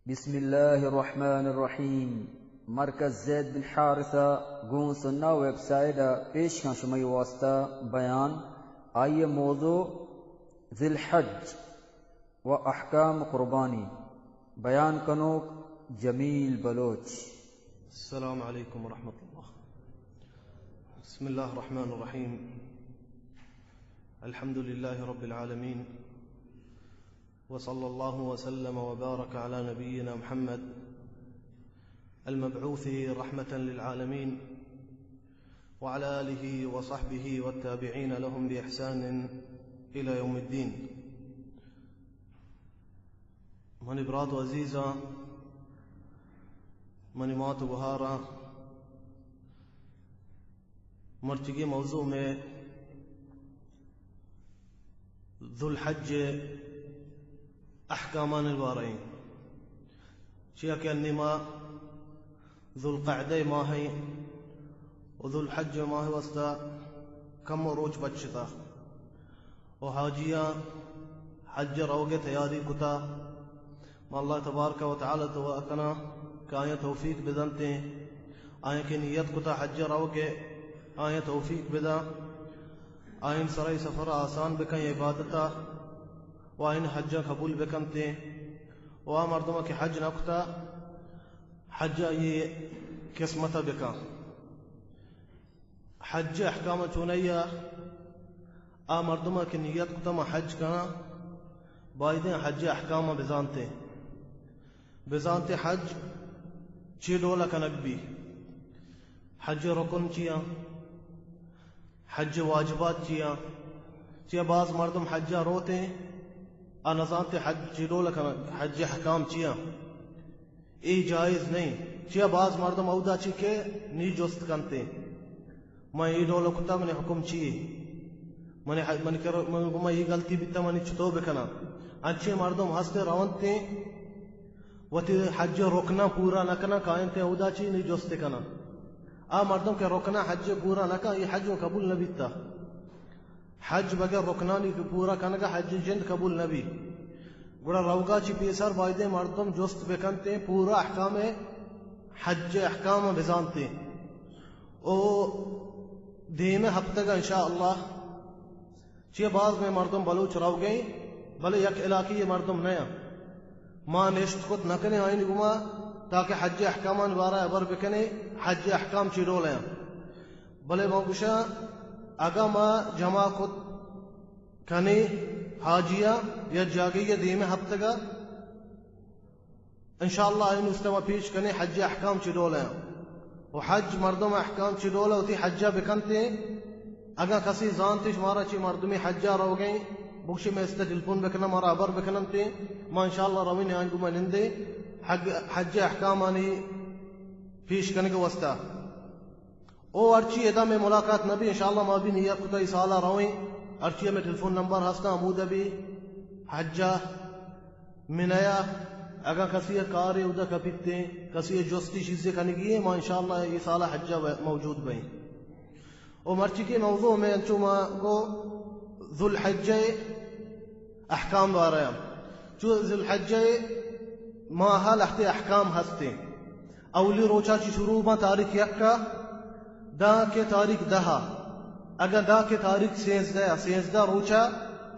بسم اللہ الرحمن الرحیم۔ مرکز زید بن حارثہ گوں سنہ ویب سائٹ ءَ پیش کن شمئی واسطہ بیان۔ آئی ءِ موضوع ذی الحج و احکام قربانی۔ بیان کنوک جمیل بلوچ۔ السلام علیکم ورحمۃ اللہ۔ بسم اللہ الرحمن الرحیم۔ الحمد للہ رب العالمین۔ وصلى الله وسلم وبارك على نبينا محمد المبعوث رحمة للعالمين وعلى آله وصحبه والتابعين لهم بإحسان إلى يوم الدين. منی برات و عزیزاں، منی مات و گہاراں، مرچیگی موضوع مئے ذوالحج احکامانی بارہ ایں۔ چیا کہ انی ما ذوالقعدہ ماہ ایں و ذوالحج ماہ واسطہ کم و روچ بچتا۔ و حاجیاں حج ءَ روگ ءِ تیاری کتا۔ ما اللہ تبارک و تعالی ءَ دعا کناں کہ آیاں توفیق بدنتیں، آیاں کہ نیت کتا حج ءَ روگ ءِ، آیاں توفیق بداں، آیاں سرا اے سفر آسان بکن عبادت ءَ، و آیاں حج ءَ قبول بکنتیں، و آ مردم کہ حج نہ کتا، حج ءَ آئی قسمت ءَ بکن۔ حج ءِ احکام چونائی ءَ؟ آ مردم کہ نیت کتا ما حج کناں، بایدیں حج ءِ احکام بزانتیں۔ بزانتیں حج چی ڈول کنگ بی، حج ءِ رکن چیاں، حج ءِ واجبات چیاں۔ چیا باز مردم حج ءَ روتیں، آ نزانتیں حج چی ڈول کنگ، حج ءِ احکام چیاں۔ اے جائز نہ ایں۔ چیا باز مردم اودا چی کہ نی جست کنتیں، من اے ڈول کتا، منی حکم چی اے؟ منی ح-، منی کر-، من گما اے غلطی بیتا، منی چطور بکناں؟ انچیں مردم ہستیں رونتیں، وتی حج ءِ رکناں پورا نہ کناں، کاینتیں اودا چی نی جست کناں۔ آ مردم کہ رکناں حج ءِ پورا نہ کن، اے حج قبول نہ بیتا۔ حج بغیر رکنانی کہ پورا کنگا حج جند قبول نہ بی۔ گڑا روگا چی پیسر بایدیں مردم جست بکنتیں، پورا احکام حج ءِ احکام بزانتیں۔ او دیم ہفتگا انشاءاللہ، چی باز مئے مردم بلوچ روگیں، بلے یک علاقی مردم نہ ایں۔ ما نشت کت نہ کنیں آئین گما تاکہ حج ءِ احکامان بارہ ہبر بکنیں، حج ءِ احکام چی ڈول ایں۔ بلے ما گوشاں، اگاں ما جمع کت کنیں حاجیاں یا جاگہی ءَ دیم ہفتگا، انشاءاللہ آئی نوستہ ما پیش کنیں حج ءِ احکام چی ڈول ایں۔ و حج مردم احکام چی ڈول وتی حج ءَ بکنتیں۔ اگاں کسی زانتش مارا چی مردمی حج ءَ روگیں، بگشی مئے استہ ٹیلیفون بکناں، مارا ہبر بکننتیں۔ ما انشاءاللہ رویں آئی گما نندیں حج، حج ءِ احکامانی پیش کنگ واسطہ۔ او ہرچی ادا مئے ملاقات نہ بی، انشاءاللہ ما بی نیت کتا اے سالا رویں۔ ہرچی مئے ٹیلیفون نمبر ہستا، ہمودا بی حجا، منیا، اگاں کسی کارے اودا کپیتیں، کسی جستی چیزے کنگی ایں، ما انشاءاللہ اے سالا حجا موجود بئیں۔ او مرچی کہ موضوع مئے انچو ما گو ذوالحجہ احکام بارہ۔ چو ذوالحجہ ماہ لہتے احکام ہستیں۔ اولی روچا چی شروع باں تاریخ یک ءَ، داں کہ تاریخ دہ ءَ، اگاں داں کہ تاریخ سیزدہ ءَ، سیزدہ روچا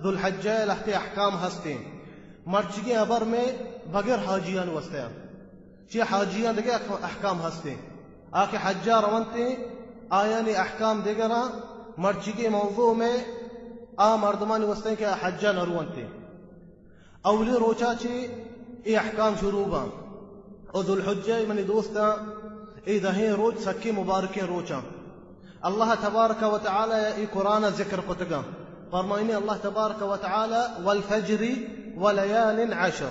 ذوالحجہ ءِ لہتے احکام ہستیں۔ مرچیگیں ہبر مئے بغیر حاجیانی واسطہ ایں۔ چی حاجیاں دگہ احکام ہستیں۔ آ کہ حجا رونتیں، آیانی احکام دگراں۔ مرچیگیں موضوع مئے آ مردمانی واسطہ ایں کہ حجا نہ رونتیں۔ اولی روچا چی اے احکام شروع باں۔ او ذوالحجہ منی دوستاں، اے دہیں روچ سکیں مبارکیں روچاں۔ اللہ تبارک و تعالی اے قرآن ذکر کتگاں۔ فرمائنی اللہ تبارک و تعالی: والفجر وليال عشر،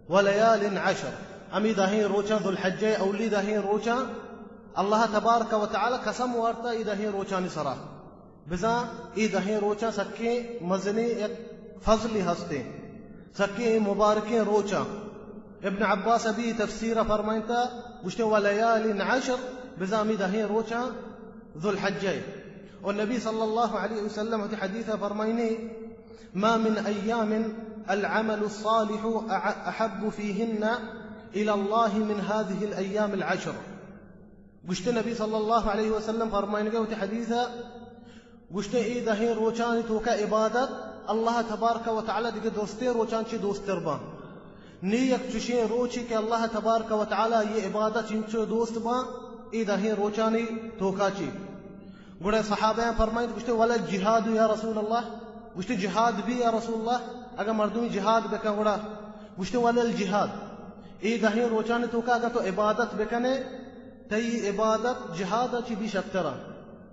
وليال عشر۔ ہمے دہیں روچاں، ذوالحجہ اولی دہیں روچاں، اللہ تبارک و تعالی قسم وارتا اے دہیں روچانی سرا۔ بزاں اے دہیں روچاں سکیں مزنیں یک فضلے ہستیں، سکیں مبارکیں روچاں۔ ابن عباس ابی تفسیر فرمائنتا، گوشتے: وليال عشر، بزاں ہمے دہیں روچاں ذوالحجہ۔ اور نبی صلی اللہ علیہ وسلم وتی حدیث فرمائنی: ما من أيام العمل الصالح أح-، أحب فيهن الی اللہ من هذه الایام العشر۔ گوشتے نبی صلی اللہ علیہ وسلم فرمائنگے وتی حدیث ءَ، گوشتے اے دہیں روچانی توکا عبادت اللہ تبارک و تعالی دگہ درستیں روچان چی دوستر باں۔ نی یک چشیں روچی کہ اللہ تبارک و تعالی یہ عبادت انچو دوست باں، اے دہیں روچانی توکا چی۔ گڑا صحابیاں فرمائیت، گوشتے، ولا الجہاد یا رسول اللہ؟ گوشتے، جہاد بھی یا رسول اللہ؟ اگر مردمی جہاد بکن گڑا؟ گوشتے، ولا الجہاد، اے دہیں روچانی توکا اگر تو عبادت بکنے، تئی عبادت جہاد چی بھی شترا۔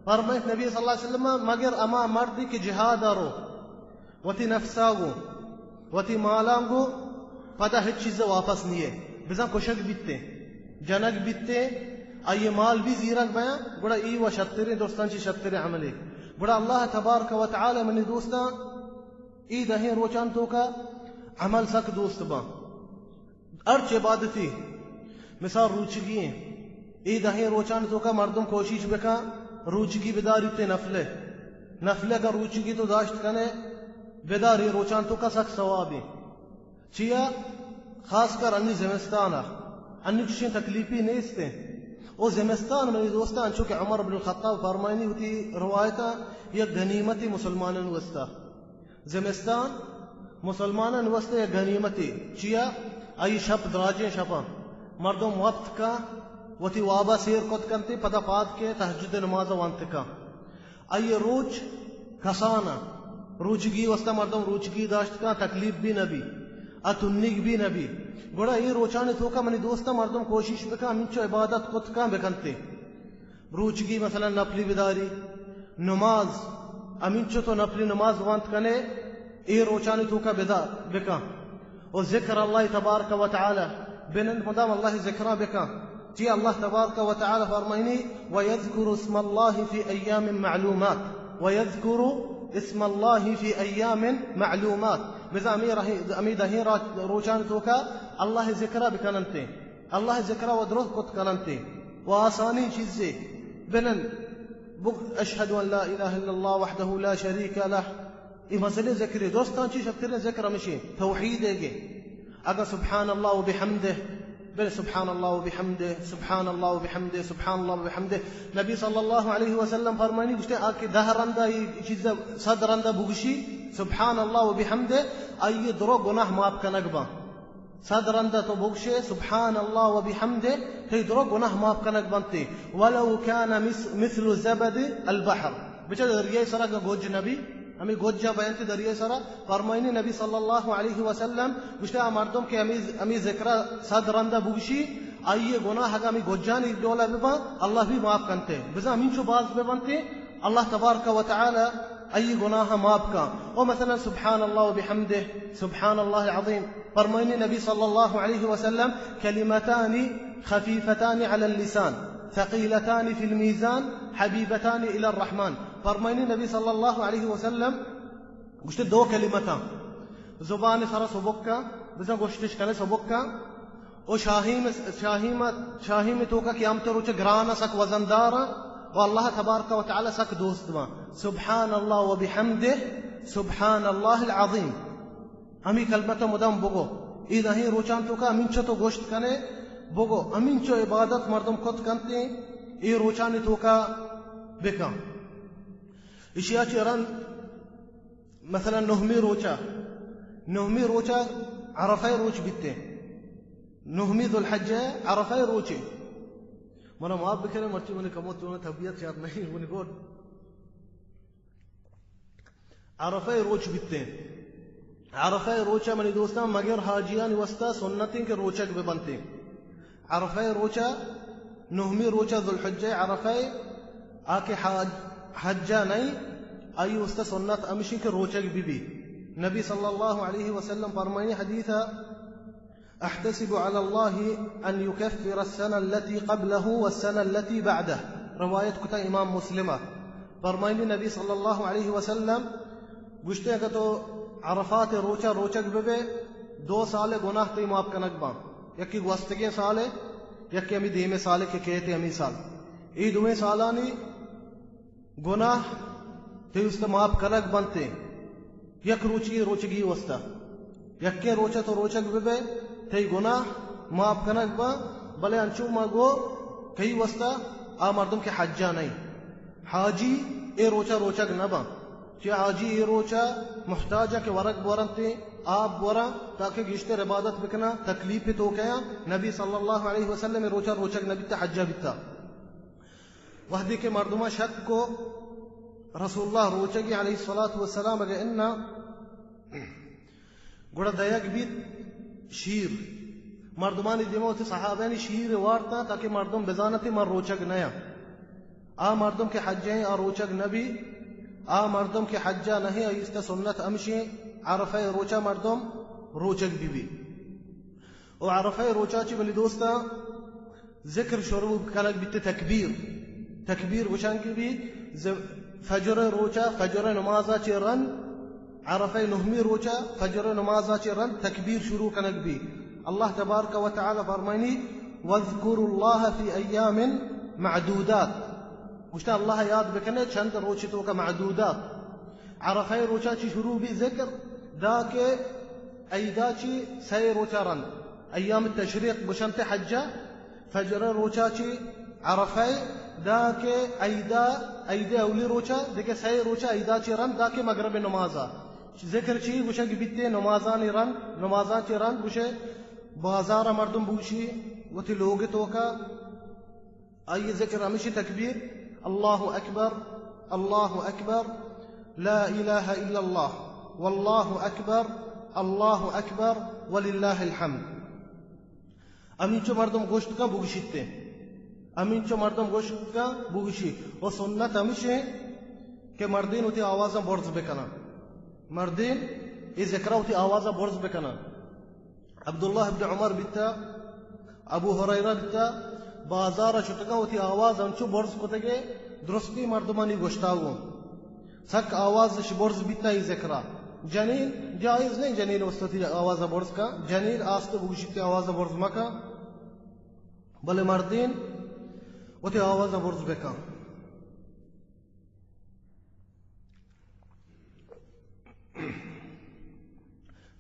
فرمائیت نبی صلی اللہ علیہ وسلم، مگر اما مردی کہ جہاد رو، وتی نفسا گو، وتی مالاں گو، پدا ہچ چیز واپس نیے، بزاں کشگ بیتے، جنگ بیتے، آئی مال بھی زیرگ بیاں، گڑا ای و شتریں درستان چی شتریں عملے۔ گڑا اللہ تبارک و تعالی منی دوستاں، ای دہیں روچان توکا عمل سک دوست باں۔ ہرچ عبادتی، مثال روچگی ہیں، ای دہیں روچان توکا مردم کوشش بکن، روچگی بداریتے نفلے۔ نفلے اگر روچگی تو داشت کنے، بداری روچان توکا سک ثوابی۔ چیا؟ خاص کر انی زمستان ءَ، انی چشیں تکلیفی نیست ہیں۔ او زمستان منی دوستان، چونکہ عمر بن الخطاب فرمائنی وتی روایتا، یک غنیمتی مسلمانان واسطہ۔ زمستان مسلمانان واسطہ یک غنیمتی۔ چیا؟ آئی شپ دراجیں شپاں، مردم وپت کا، وتی وابا سیر کت کنتے، پدا پاد کے تہجد نماز وانت کا۔ آئی روچ کسان ءَ، روچگی واسطہ مردم روچگی داشت کن، تکلیف بھی نہ بی، ءُ تنیگ بھی نہ بی۔ گڑا اے روچانی توکا منی دوستاں مردم کوشش بکن، ہمینچو عبادت کت کن بکنتے۔ روچگی مثلاً نفلی بداری، نماز، ہمینچو تو نفلی نماز وانت کنے، اے روچانی توکا بدا بکن۔ و ذکر اللہ تبارک و تعالی، بنند مدام اللہ ذکرا بکن۔ چی اللہ تبارک و تعالی فرمائنی، وَيَذْكُرُ اسْمَ اللَّهِ فِي أَيَّامٍ مَّعْلُومَاتٍ، وَيَذْكُرُ اسْمَ اللَّهِ فِي أَيَّامٍ مَّعْلُومَاتٍ۔ بزاں ہمے رہ-، ہمے دہیں را-، روچان توکا اللہ ذکرا بکننتے، اللہ ذکرا و درست کت کننتے، و آسانی چیزے بنند۔ بگ-، أَشْهَدُ أَن لَّا إِلَٰهَ إِلَّا اللَّهُ وَحْدَهُ لَا شَرِيكَ لَهُ۔ اے مسئلے ذکرے، درستاں چی شتریں ذکر ہمشی توحید ہے گے۔ اگر سبحان اللہ و بحمدہ، بل سبحان اللہ و بحمدہ، سبحان اللہ و بحمدہ، سبحان اللہ و بحمدہ۔ نبی صلی اللہ علیہ وسلم فرمانی، گوشتے، آ کہ دہ رندا اے چیز صد رندا بگشی، سبحان اللہ و بحمدہ، آئی درو گناہ معاف کنگ باں۔ صد رندا تو بگشے، سبحان اللہ و بحمدہ، تئی درو گناہ معاف کنگ بنتے۔ وَلَوْ كَانَ مِثْ-، مِثْلُ زَبَدِ الْبَحْرِ۔ بچہ دریائے سرا گوج نبی، ہمیں گوجا بینت دریائے سرا۔ فرمائنی نبی صلی اللہ علیہ وسلم گوشتے، آ مردم کہ ہمیں، ہمیں ذکرہ صد رندا بگشی، آئیے گناہ اگا ہمیں گوجانی ڈولا بباں، اللہ بھی معاف کنتے۔ بزاں ہمینچو باز ببنتے، اللہ تبارک و تعالی آئی گناہ معاف کا۔ او مثلاً سبحان اللہ و بحمدہ، سبحان اللہ العظیم۔ فرمائنی نبی صلی اللہ علیہ وسلم، كلمتان خفيفتان على اللسان ثقيلتان في الميزان حبيبتان إلى الرحمن۔ فرمائنی نبی صلی اللہ علیہ وسلم گوشتے، دو کلمتاں زبان سرا سبکا، بزاں گوشتش کنے سبکا، او شاہیم، شاہیم، شاہیم توکا قیامت روچ گران سک وزندار، و اللہ تبارک و تعالی سک دوست باں۔ سبحان اللہ و بحمدہ، سبحان اللہ العظیم۔ ہمیں کلمت مدام بگو۔ اے دہیں روچان توکا ہمینچو تو گوشت کنے، بگو۔ ہمینچو عبادت مردم کت کنتے، اے روچانی توکا بکن۔ اشیا چی رند مثلاً نہمی روچا، نہمی روچا عرفہ روچ بیتے، نہمی ذوالحجہ عرفہ روچے۔ منا معاف بکنے، مرچی منی کمو تو طبیعت شاد نہیں، منی گوٹ۔ عرفہ روچ بیتے۔ عرفہ روچا منی دوستاں مگر حاجیانی واسطہ سنتیں کہ روچگ ببنتے۔ عرفہ روچا، نہمی روچا ذوالحجہ عرفہ، آ کہ حاج-، حجا نہیں، آئی واسطہ سنت ہمشی کہ روچگ ببی۔ نبی صلی اللہ علیہ وسلم فرمائنی حدیثا، أحتسب على الله أن يكفر السنة التي قبله والسنة التي بعده۔ روایت کتا امام مسلم۔ فرمائنی نبی صلی اللہ علیہ وسلم گوشتے، اگر تو عرفات روچا روچگ ببے، دو سال گناہ تئی معاف کنگ باں، یکی گوستگیں سال، یکی ہمیں دیمے سال کہ کیتے ہمیں سال۔ اے دوئیں سالانی گناہ تئی است معاف کنگ بنتے، یک روچی روچگی واسطہ۔ یکیں روچہ تو روچگ ببے، تئی گناہ معاف کنگ باں، بلے انچو ما گو کئی واسطہ؟ آ مردم کہ حجا نہ ایں، حاجی اے روچا روچگ نہ باں۔ چیا حاجی اے روچا محتاجا کہ ورگ بورنت، آپ بوراں تاکہ گیشتر عبادت بکناں، تکلیف توکیاں۔ نبی صلی اللہ علیہ وسلم اے روچا روچگ نہ بیتا، حجا بیتا۔ وہدے کہ مردماں شک کو رسول اللہ روچگی علیہ الصلوۃ والسلام اگہ انا، گڑا دئیگ بیت شیر۔ مردمانی دیما وتی صحابیانی شیر وارتاں تاکہ مردم بزانت من روچگ نیاں۔ آ مردم کہ حجا ایں آ روچگ نبی۔ آ مردم کہ حجا نہ ایں آئی است سنت ہمشیں عرفہ روچا مردم روچگ بی بی۔ و عرفہ روچا چی منی دوستاں ذکر شروع کنگ بیت، تکبیر۔ تکبیر گوشان کی بی ز-، فجر روچا، فجر نمازا چی رند، عرفہ نہمی روچا فجر نمازا چی رند تکبیر شروع کنگ بی۔ اللہ تبارک و تعالی فرمائنی: "واذکروا اللہ فی ایام معدودات"۔ گوشتا اللہ یاد بکنے چند روچ توکا معدودات۔ عرفہ روچا چی شروع بی ذکر، دا کہ عیدا چی سئے روچا رند، ایام تشریق گوشنت حجا، فجر روچا چی عرفہ، دا کہ عیدا، عید اولی روچا، دگہ سئے روچا عیدا چی رند، دا کہ مغرب نمازا۔ ذکر چی گوشگ بیتے؟ نمازانی رند، نمازان چی رند گوشے بازار مردم بوشی وتی لوگ توکا، آئی ذکر ہمیشی تکبیر، اللہ اکبر، اللہ اکبر، لا الہ الا اللہ، واللہ اکبر، اللہ اکبر، وللہ الحمد۔ ہمینچو مردم گوشت کن بگوشیت۔ ہمینچو مردم گوشت کن بگوشی۔ و سنت ہمیشی کہ مردین وتی آوازاں برز بکنن۔ مردین اے ذکرہ وتی آوازاں برز بکنن۔ عبداللہ ابن عمر بیتا، ابو ہریرہ بیتا، بازار شتگا وتی آواز انچو برز کتگے، درستی مردمانی گوشتاگوں۔ سک آواز اش برز بیتا ای ذکرہ۔ جنین جائز نہیں، جنین واسطہ وتی آواز برز کا، جنین آستے بگوشی کہ آواز برز مکا، بلے مردین وتی آواز برز بکا۔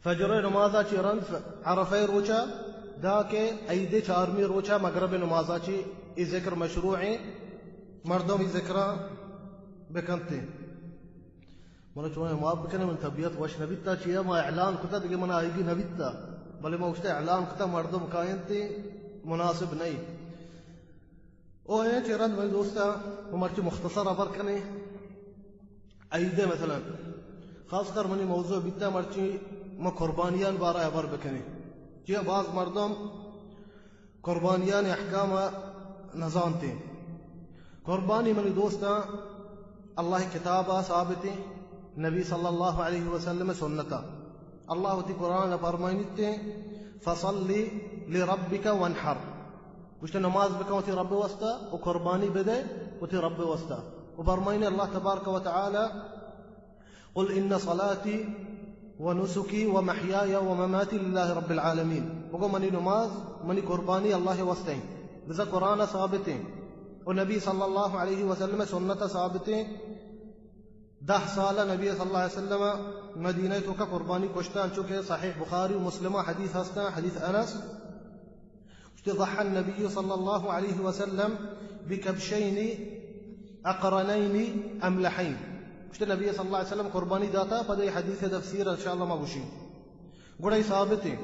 فجر نمازا چی رند عرفہ روچا، دا کہ عید چارمی روچا مغرب نمازا چی ای ذکر مشروع ہیں، مردم ای ذکرا بکنتے۔ من چون معاف بکنے، من طبیعت وش نبیتا، چیا ما اعلان کتا دگہ من آئیگی نبیتا، بلے ما گوشتا اعلان کتا مردم کائنتے مناسب نہیں۔ او اے چہ رند منی دوستاں، ما مرچی مختصر ہبر کنیں۔ عید مثلاً خاص کر منی موضوع بیتا، مرچی ما قربانیان بارہ ہبر بکنیں۔ چیا باز مردم قربانیان احکام نزانتیں۔ قربانی منی دوستاں اللہ کتابا ثابتیں، نبی صلی اللہ علیہ وسلم سنتا۔ اللہ وتی قرآن فرمائنیتے، فصل لربک وانحر۔ گوشتے نماز بکن وتی رب واسطہ و قربانی بدے وتی رب واسطہ۔ و فرمائنی اللہ تبارک و تعالی، قل ان صلاتی و نسکی و محیای و مماتی للہ رب العالمین۔ بگو منی نماز، منی قربانی اللہ واسطہ ہیں۔ بزا قرآن ثابت ہیں و نبی صلی اللہ علیہ وسلم سنت ثابت ہیں۔ دہ سال نبی صلی اللہ علیہ وسلم مدینہ توکا قربانی کشتا، انچو کہ صحیح بخاری و مسلم حدیث ہستا، حدیث انس۔ گوشتے، ضحى النبي صلى الله عليه وسلم بكبشين أقرنين أملحين۔ گوشتے نبی صلی اللہ علیہ وسلم قربانی داتا، پدا اے حدیث تفسیر انشاءاللہ ما گوشیں۔ گڑا اے ثابت ہیں۔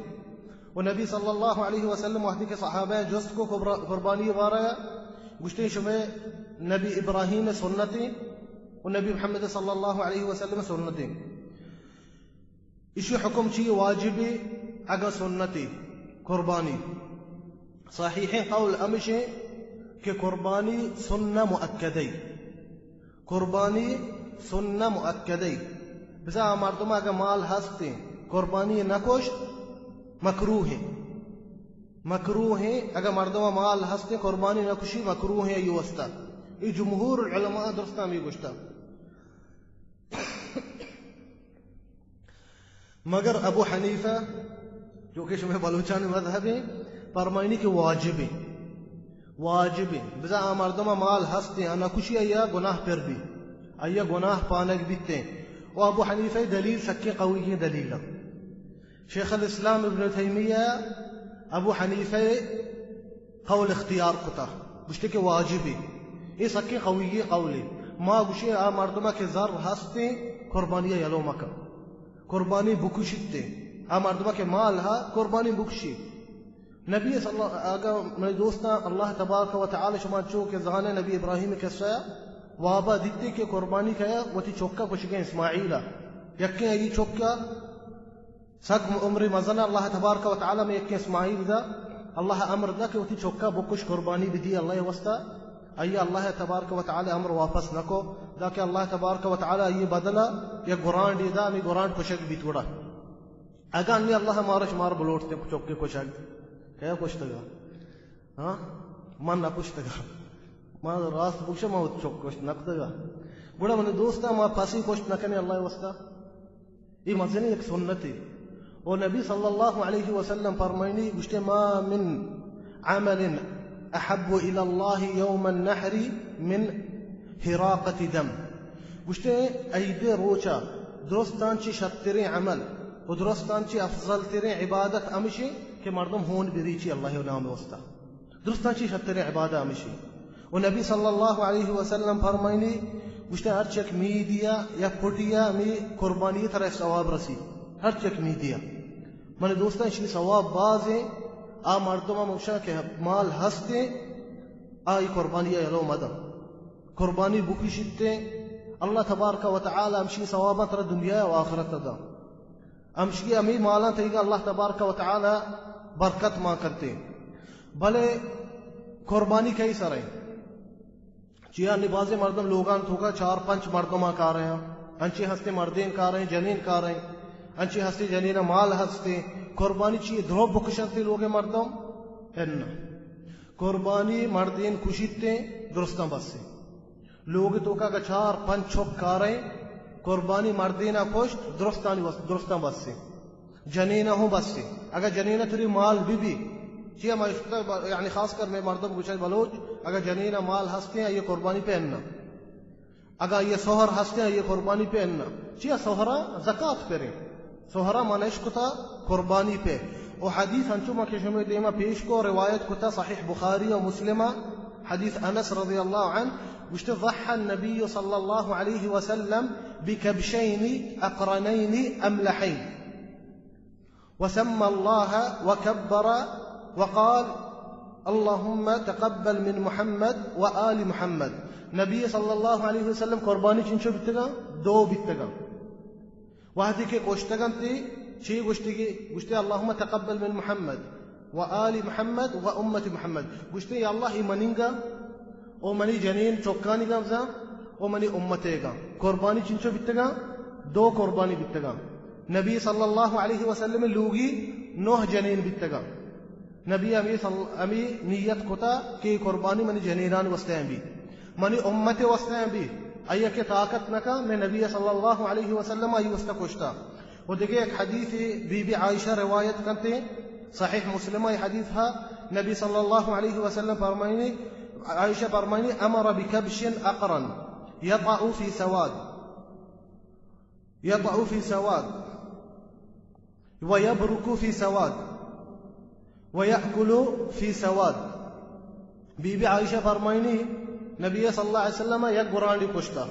و نبی صلی اللہ علیہ وسلم وقتی کہ صحابہ جست کو قبر-، قربانی بارہ، گوشتے شمے نبی ابراہیم سنت ہیں و نبی محمد صلی اللہ علیہ وسلم سنت ہیں۔ ایشی حکم چی؟ واجبی اگاں سنتی قربانی؟ صحیح قول ہمیشیں کہ قربانی سنہ مؤکدی۔ قربانی سنہ مؤکدی۔ بزا آ مردم اگاں مال ہستیں قربانی نکشت، مکروہ ہیں۔ مکروہ ہیں۔ اگاں مردم مال ہستیں قربانی نکشی، مکروہ ہیں ای واسطہ۔ ای جمہور العلماء درستاں بھی گوشتا۔ مگر ابو حنیفہ، جو کہ شمئے بلوچانی مذہب ہیں، فرمائنی کہ واجب ہیں۔ واجب ہیں۔ بزا آ مردم مال ہست ہیں، آنا کشی آیا گناہ پر بی۔ آیا گناہ پانگ بیتے ہیں۔ و ابو حنیفہ دلیل سکیں قوی ہیں دلیل۔ شیخ الاسلام ابن تیمیہ ابو حنیفہ قول اختیار کتا، گوشتے کہ واجبی۔ اے سکیں قوی قولے۔ ما گوشیں آ مردمہ کہ زر ہستیں، قربانی یلو مکن۔ قربانی بکشیتے۔ آ مردمہ کہ مال ہا، قربانی بکشی۔ نبی صلی اللہ، اگاں منی دوستاں، اللہ تبارک و تعالی، شما چو کہ زانے، نبی ابراہیم قصہ، وابا دیتے کہ قربانی کیا، وتی چکا کشگیں اسماعیل۔ یکیں ای چکا سک عمر مزن، اللہ تبارک و تعالی میں یکیں اسماعیل دا۔ اللہ امر دا کہ وتی چکا بکش، قربانی بدی اللہ واسطہ۔ آئی اللہ تبارک و تعالی امر واپس نکو، دا کہ اللہ تبارک و تعالی آئی بدلا یا گرانڈ دا، ہمیں گرانڈ کشگ بیت گڑا۔ اگاں نی اللہ مارا شمار بلوٹتے چکے کشگ، کیا کشتگا؟ ہاں؟ من نہ کشتگا۔ من راست بگشاں، من چک کشت نہ کتگا۔ گڑا منی دوستاں، ما پسی کشت نہ کنیں اللہ واسطہ۔ اے مزنیں یک سنتے۔ و نبی صلی اللہ علیہ وسلم فرمائنی، گوشتے، ما من عمل احب الی اللہ یوم النحر من حراقۃ دم۔ گوشتے، عید روچا درستاں چی شتریں عمل و درستاں چی افضل تریں عبادت ہمشی کہ مردم ہون بریچی اللہ نام واسطہ۔ درستاں چی شتریں عبادت ہمشی۔ و نبی صلی اللہ علیہ وسلم فرمائنی، گوشتے، ہر چک میدیا یا پٹیا می قربانی طرح ثواب رسی۔ ہر چک میدیا۔ من دوستاں، اشی ثواب بازیں۔ آ مردم ہم گوشاں کہ مال ہستیں، آئی قربانی یلو مدن۔ قربانی بکشیتے، اللہ تبارک و تعالی ہمشی ثواباں ترا دنیا و آخرت دا۔ ہمشی ہمیں مالاں تئیگا اللہ تبارک و تعالی برکت مان کرتے۔ بلے قربانی کئی سریں؟ چیا نی بازیں مردم لوگان توکا چار پنچ مردماں کاریں، انچیں ہستیں مردین کاریں، جنین کاریں، انچیں ہستیں جنین مال ہستیں، قربانی چی درو بکشنتے لوگ مردم؟ اناں۔ قربانی مردین کشیتے، درستاں بسیں۔ لوگ توکا اگہ چار پنچ چک کاریں، قربانی مردینا کشت، درستانی وس-، درستاں بسیں۔ جنینا ہوں بسیں۔ اگہ جنینا تری مال بی بی، چیا ما اشتا ب-، یعنی خاص کر میں مردم گوشن بلوچ، اگہ جنینا مال ہستیں، آئی قربانی پہ اناں۔ اگہ آئی سہر ہستیں، آئی قربانی پہ اناں۔ چیا سہرا زکات پریں۔ سہرا من اشکتا قربانی پہ۔ و حدیث انچو ما کہ شمے دیما پیش کو، روایت کتا صحیح بخاری و مسلمہ، حدیث انس رضی اللہ عنہ، گوشتے، ضحى النبي صلى الله عليه وسلم بكبشين أقرنين أملحين وسمى الله وكبر وقال: اللهم تقبل من محمد وآل محمد۔ نبی صلی اللہ علیہ وسلم قربانی چنچو بیتگاں؟ دو بیتگاں۔ وہدے کہ کشتگنت، چی گوشتگی؟ گوشتے، اللهم تقبل من محمد و آل محمد و امت محمد۔ گوشتے، یا اللہ، ای منیگا و منی جنین چکانیگا بزاں و منی امتیگا۔ قربانی چنچو بیتگاں؟ دو قربانی بیتگاں۔ نبی صلی اللہ علیہ وسلم لوگی نوہ جنین بیتگاں۔ نبی ہمے سل-، ہمے نیت کتا کہ قربانی منی جنینان واسطہ بی، منی امت واسطہ بی۔ آئی کہ طاقت نکا، میں نبی صلی اللہ علیہ وسلم آئی واسطہ کشتا۔ و دگہ یک حدیث بی بی عائشہ روایت کنتے، صحیح مسلم آئی حدیث ہا، نبی صلی اللہ علیہ وسلم فرمائنی، عائشہ فرمائنی، امر بکبش اقرن یطأ فی سواد، یطأ فی سواد، ویبرک فی سواد، ویأکل فی سواد۔ بی بی عائشہ فرمائنی، نبی صلی اللہ علیہ وسلم یک گرانڈی کشتا،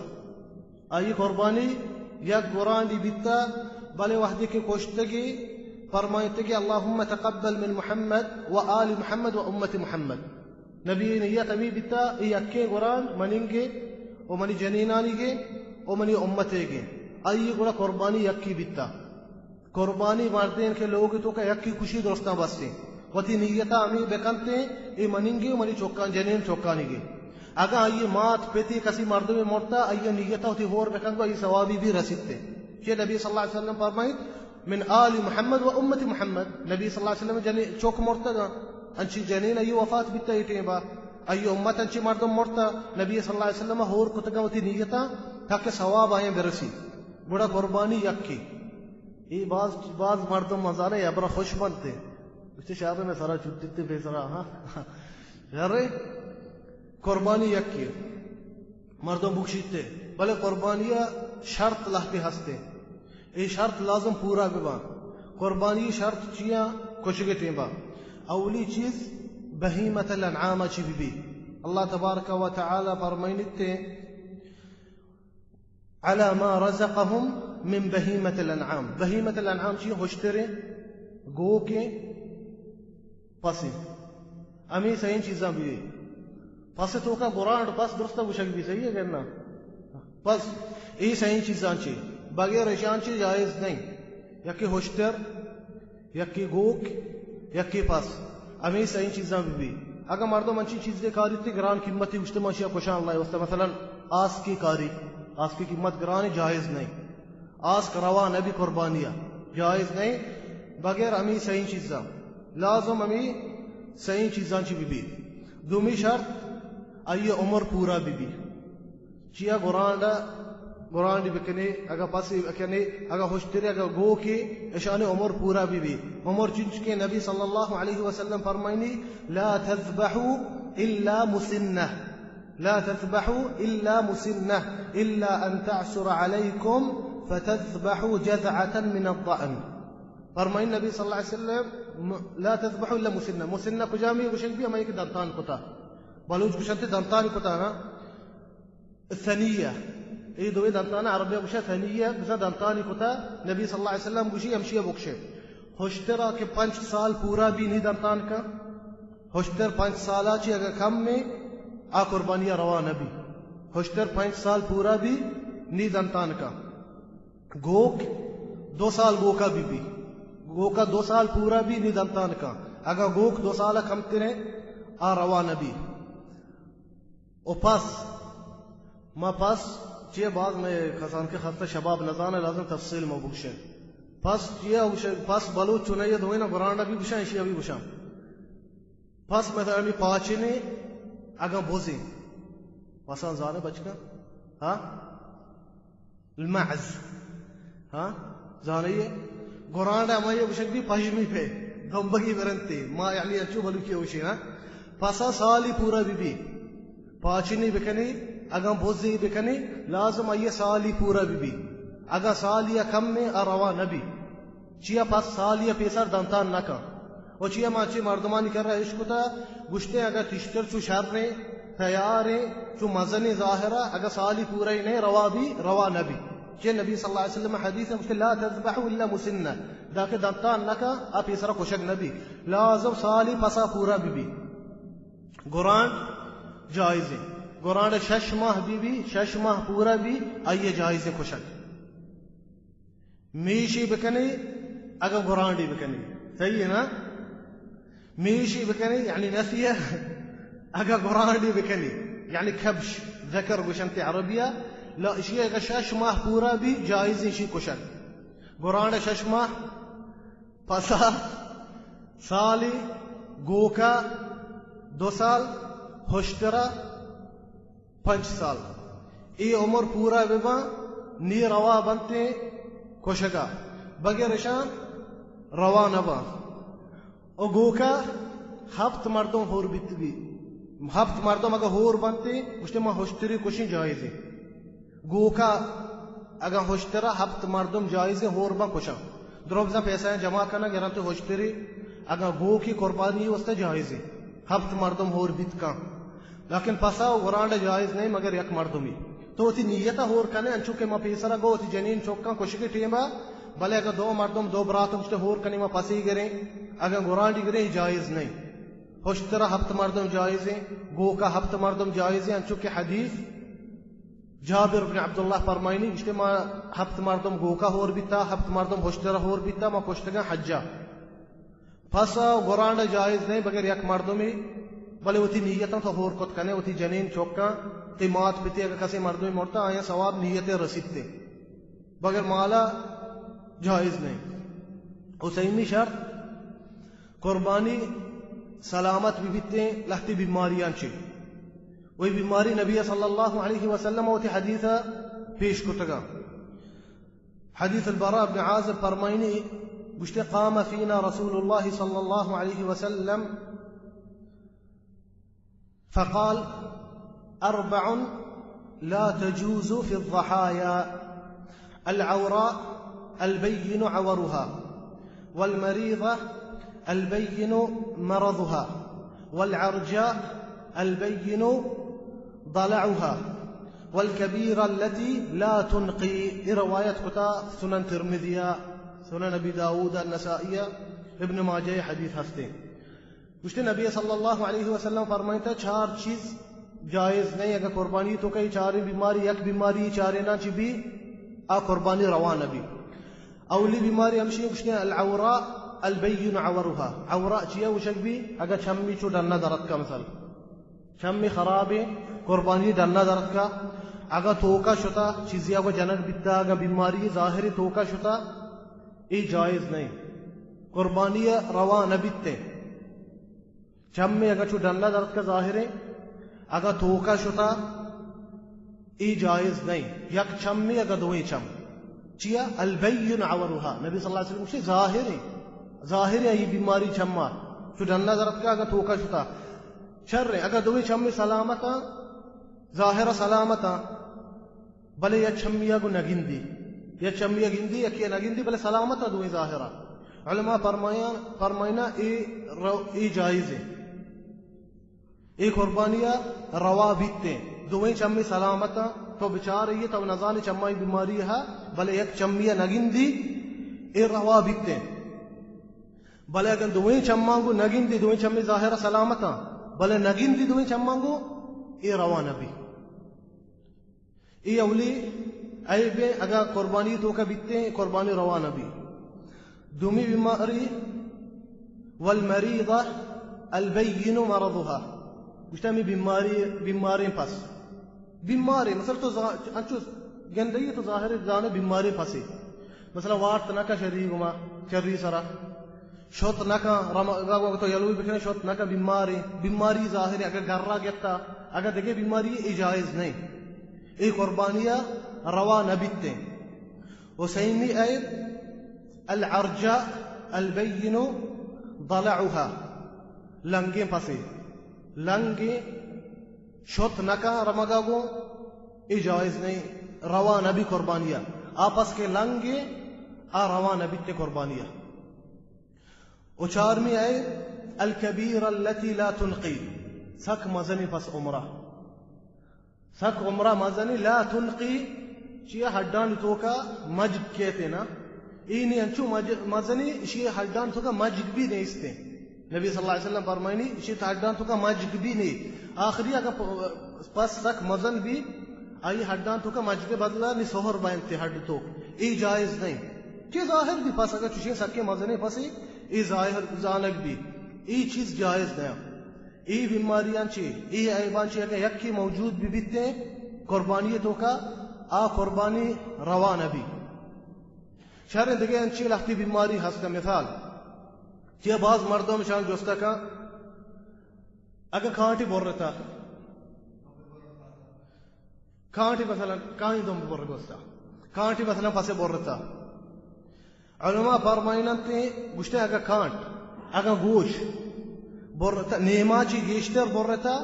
آئی قربانی یک گرانڈی بیتا، بلے وہدے کہ کشتگی، فرمائتگی، اللهم تقبل من محمد و آل محمد و امت محمد۔ نبی نیت ہمی بیتا، ای یکیں گرانڈ مننگے و منی جنینانیگے و منی امتیگے۔ آئی گڑا قربانی یکی بیتا۔ قربانی مردین کہ لوگ توکا یکی کشی، درستاں بسیں۔ وتی نیتا ہمے بکنتیں، اے مننگے و منی چکان، جنین چکانیگے۔ اگاں آئی مات، پتی، کسی مردمے مرتا، آئی نیتا وتی ہور بکن، آئی ثوابی بی رسیتے۔ کہ نبی صلی اللہ علیہ وسلم فرمائیت، من آل محمد و امت محمد۔ نبی صلی اللہ علیہ وسلم جنی چک مرتگا، انچی جنین آئی وفات بیتا اے ٹیما، آئی امت انچی مردم مرتا، نبی صلی اللہ علیہ وسلم ہور کتگا وتی نیتا تاکہ ثواب آیاں برسی۔ گڑا قربانی یکے۔ اے باز، باز مردم مزانے ابرا خوش بنتے۔ گوشتے، شاہ، میں سرا چھٹی تے پیسرا، ہاں۔ یارے، قربانی یکے۔ مردم بکشیتے۔ بلے قربانی شرط لہتے ہستے۔ اے شرط لازم پورا ببا۔ قربانی شرط چیاں؟ کشگے ٹیما۔ اولی چیز بہیمۃ الانعام چی بی بی۔ اللہ تبارک و تعالی فرمائنتے، علی ما رزقهم من بہیمۃ الانعام۔ بہیمۃ الانعام چی؟ ہشتریں، گوکیں، پسیں۔ ہمیں سئیں چیزاں بی۔ پس توکا گرانڈ پس درستہ گوشگ بی، صحیح ہے کہ نا؟ پس اے سئیں چیزاں چی، بغیر اشاں چی جائز نہیں۔ یکی ہشتر، یکی گوک، یکی پس۔ ہمیں سئیں چیزاں بی بی۔ اگاں مردم انچیں چیزے کاری تے گران قیمتی گوشتے، ما اشیا کشاں اللہ واسطہ، مثلاً آسکے کاری، آسکے قیمت گران، جائز نہیں۔ آسک روا نبی قربانیا، جائز نہیں بغیر ہمیں سئیں چیزاں۔ لازم ہمیں سئیں چیزاں چی بی بی۔ دومی شرط، آئی عمر پورا بی بی۔ چیا گرانڈ، گرانڈی بکنے، اگا پسی بکنے، اگا ہشتری، اگا گوکی، اشانی عمر پورا بی بی۔ عمر چنچکے نبی صلی اللہ علیہ وسلم فرمائنی، لا تذبحوا الا مسنہ، لا تذبحوا الا مسنہ، الا ان تعسر علیکم فتذبحوا جذعة من الضأن۔ فرمائن نبی صلی اللہ علیہ وسلم، لا تذبحوا الا مسنہ۔ مسنہ کجامی گوشنگ بی؟ ہمائی کہ دنتان کتا، بلوچ گوشنتے دنتان کتا نا۔ ثنیہ۔ اے دوئیں دنتانا عربی گوشا ثنیہ، بزاں دنتانی کتا۔ نبی صلی اللہ علیہ وسلم گوشی ہمشی بکشے۔ ہشترا کہ پنچ سال پورا بی نی دنتان کا۔ ہشتر پنچ سالا چی اگا کم میں آ قربانی روا نبی۔ ہشتر پنچ سال پورا بی نی دنتان کا۔ گوک دو سال گوکا بی بی۔ گوکا دو سال پورا بی نی دنتان کا۔ اگا گوک دو سالا کم ترے آ روا نبی۔ او پس، ما پس چیئے؟ باز میں کسان کہ خستہ شباب نزانہ، لازم تفصیل ما بگشیں۔ پس چیئے؟ پس بلوچ چونئیے دوئینا گرانڈا بی گشاں، اشیا بی گشاں۔ پس مثلاً ہمیں پاچنے اگاں بوزیں، پسان زانے بچکا؟ ہاں؟ المعز۔ ہاں؟ زانئیے؟ گرانڈ ہمائی گوشگ بی پژمی پہ دمبگی برنتے۔ ما یعنی انچو بلوچی ہوشی، ہاں؟ پسا سالی پورا بی بی۔ پاچنی بکنی، اگاں بزی بکنی، لازم آئی سالی پورا بی بی۔ اگاں سالی کم میں آ روا نبی۔ چیا پس سالی پیسر دنتان نکا۔ و چیا ما چی مردمانی کرا اشکتا، گوشتے اگاں تشتر چو شریں، تیاریں، چو مزنیں ظاہرا، اگاں سالی پورا ہی نہیں روا بی، روا نبی۔ چہ نبی صلی اللہ علیہ وسلم حدیث گوشتے، لا تذبحوا الا مسنہ، داکہ دنتان نکا، آ پیسرا کشگ نبی۔ لازم سالی پسا پورا بی بی۔ گرانڈ جائزیں۔ گرانڈ شش ماہ بی بی، شش ماہ پورا بی، آئیے جائزیں کشگ۔ میشی بکنی، اگاں گرانڈی بکنی۔ صحیح ہے نا؟ میشی بکنی، یعنی نسیہ، اگاں گرانڈی بکنی۔ یعنی کبش، ذکر گوشنت عربیہ، لا اشی اگاں شش ماہ پورا بی، جائز اشی کشن۔ گرانڈ شش ماہ، پسا سالی، گوکا دو سال، ہشترا پنچ سال۔ اے عمر پورا بباں، نی روا بنتیں کشگا، بغیر اشاں روا نباں۔ او گوکا ہفت مردم ہور بیت بی، ہفت مردم اگاں ہور بنتیں، گوشتے ما ہشتری کشیں جائزیں۔ گوکا اگاں ہشترا ہفت مردم جائزیں ہور باں کشاں۔ درو بزاں پیسہ جمع کنگ گرنت ہشتری، اگاں گوکی قربانی واسطہ جائزیں۔ ہفت مردم ہور بیت کن۔ لیکن پسا و گرانڈ جائز نہیں مگر یک مردمی۔ تو وتی نیت ہور کنے، انچو کہ ما پیسرا گو وتی جنین چوکاں کشگی ٹیما، بلے اگاں دو مردم، دو برات گوشتے ہور کنے ما پسی گریں، اگاں گرانڈی گریں جائز نہیں۔ ہشترا ہفت مردم جائزیں، گوکا ہفت مردم جائزیں، انچو کہ حدیث جابر بن عبداللہ فرمائنی، گوشتے ما ہفت مردم گوکا ہور بیتا، ہفت مردم ہشترا ہور بیتا، ما کشتگاں حجا۔ پس گرانڈ جائز نہیں بغیر یک مردمی، بلے وتی نیتاں تو ہور کت کنے، وتی جنین چوکاں، تی مات پتی اگر کسی مردمی مرتا، آیا ثواب نیت رسیدتے، بغیر مالا جائز نہیں۔ و سیمی شرط، قربانی سلامت بہ بیتیں لہتے بیماریاں چہ۔ وہی بیماری نبی صلی اللہ علیہ وسلم وتی حدیث پیش کتگا۔ حدیث البراء بن عازب فرمائنی، گوشتے، قام فينا رسول الله صلى الله عليه وسلم فقال: أربع لا تجوز في الضحايا: العوراء البين عورها، والمريضة البين مرضها، والعرجاء البين ضلعها، والكبيرة التي لا تنقي. اے روایت کتا سنن ترمذی ءَ، سنن ابی داؤد، النسائی ءَ، ابن ماجہ ءِ حدیث ہستے. گوشتے نبی صلی اللہ علیہ وسلم فرمائتا، چار چیز جائز نہیں، اگر قربانی توکا اے چاریں بیماری، یک بیماری اے چاریناں چی بی، آ قربانی روا نہ بی. اولی بیماری ہمشی گوشتے العوراء البين عورها. عوراء چیا گوشگ بی؟ اگا چمی چو ڈنا درتکا، مثلا چمی خرابیں، قربانی ڈنا درتکا، اگا توکا شتا، چیزی اگا جنگ بیتا، اگا بیماری ظاہر توکا شتا، اے جائز نہیں، قربانی روا نہ بیتے. چمی اگا چو ڈنا درتکا ظاہریں، اگا توکا شتا، اے جائز نہیں. یک چمی اگا دوئیں چم. چیا؟ البين عورها. نبی صلی اللہ علیہ وسلم گوشتے ظاہریں، ظاہریں اے بیماری چما. چو ڈنا درتکا اگا توکا شتا، شریں. اگا دوئیں چمی سلامتاں، ظاہر سلامتاں، بلے یک چمی ءَ گوں نگندی، یک چمی ءَ گندی، یکے ءَ نگندی، بلے سلامت ءَ دوئیں ظاہر ءَ. علماء فرمایان، فرمائنا اے رو-، اے جائز ہے، اے قربانی ءَ روا بیتے. دوئیں چمی سلامت ءَ، تو بچار ئے، تو نزانے چمائی بیماری ہے، بلے یک چمی ءَ نگندی، اے روا بیتے. بلے اگر دوئیں چماں گوں نگندی، دوئیں چمی ظاہر سلامت ءَ، بلے نگندی دوئیں چماں گوں، اے روا نبی. اے اولی عیب ایں، اگا قربانی توکا بیتے، قربانی روا نہ بی. دومی بیماری، والمریضة البين مرضها. گوشتا ہمیں بیماری، بیماریں پس. بیماری، مثلا تو زا-، انچو گندگی تو ظاہر زانے بیماریں پسے. مثلا وارت نہ کا شری گما، شری سرا. شت نہ کن، رمگا وقت تو یلوی بکنے، شت نہ کن، بیماریں، بیماری ظاہر ہے، اگر گرا گپتا، اگر دگہ بیماری، اے جائز نہیں، اے قربانی روا نہ بیتے. و سیمی عیب، العرجاء البين ضلعها، لنگیں پسے، لنگیں، شت نہ کن رمگا گوں، اے جائز نہیں، روا نہ بی قربانی. آ پس کہ لنگیں، آ روا نہ بیتے قربانی. و چارمی عیب، الكبيرة التي لا تنقي، سک مزنی پس عمرہ. سک عمرہ مزنی، لا تنقي، چیا ہڈانی توکا مجگ کیتے نا. اینی انچو مج-، مزنی، اشی ہڈانی توکا مجگ بھی نیستے. نبی صلی اللہ علیہ وسلم فرمائنی، اشی ہڈانی توکا مجگ بھی نہیں. آخری اگر پ-، پس سک مزن بھی، آئی ہڈانی توکا مجگ بدلا نی سہر بینتے ہڈ توک. اے جائز نہیں. کہ ظاہر بھی پس اگر چوشیں سکے مزنے پسے، اے ظاہر زانگ بی، اے چیز جائز نہ. اے بیماریاں چے، اے عیباں چے اگر یکی موجود بی بیتے قربانی توکا، آ قربانی روا نہ بی. شر دگہ انچی لہتی بیماری ہست، مثال، چے باز مردم شان جستا کا، اگر کانٹی برتا، کانٹی مثلا کائیں دم بر گوستا، کانٹی مثلا پسے برتا. علماء فرمائننت، گوشتے اگا کانٹ، اگا گوش برتا، نیما چی گیشتر برتا،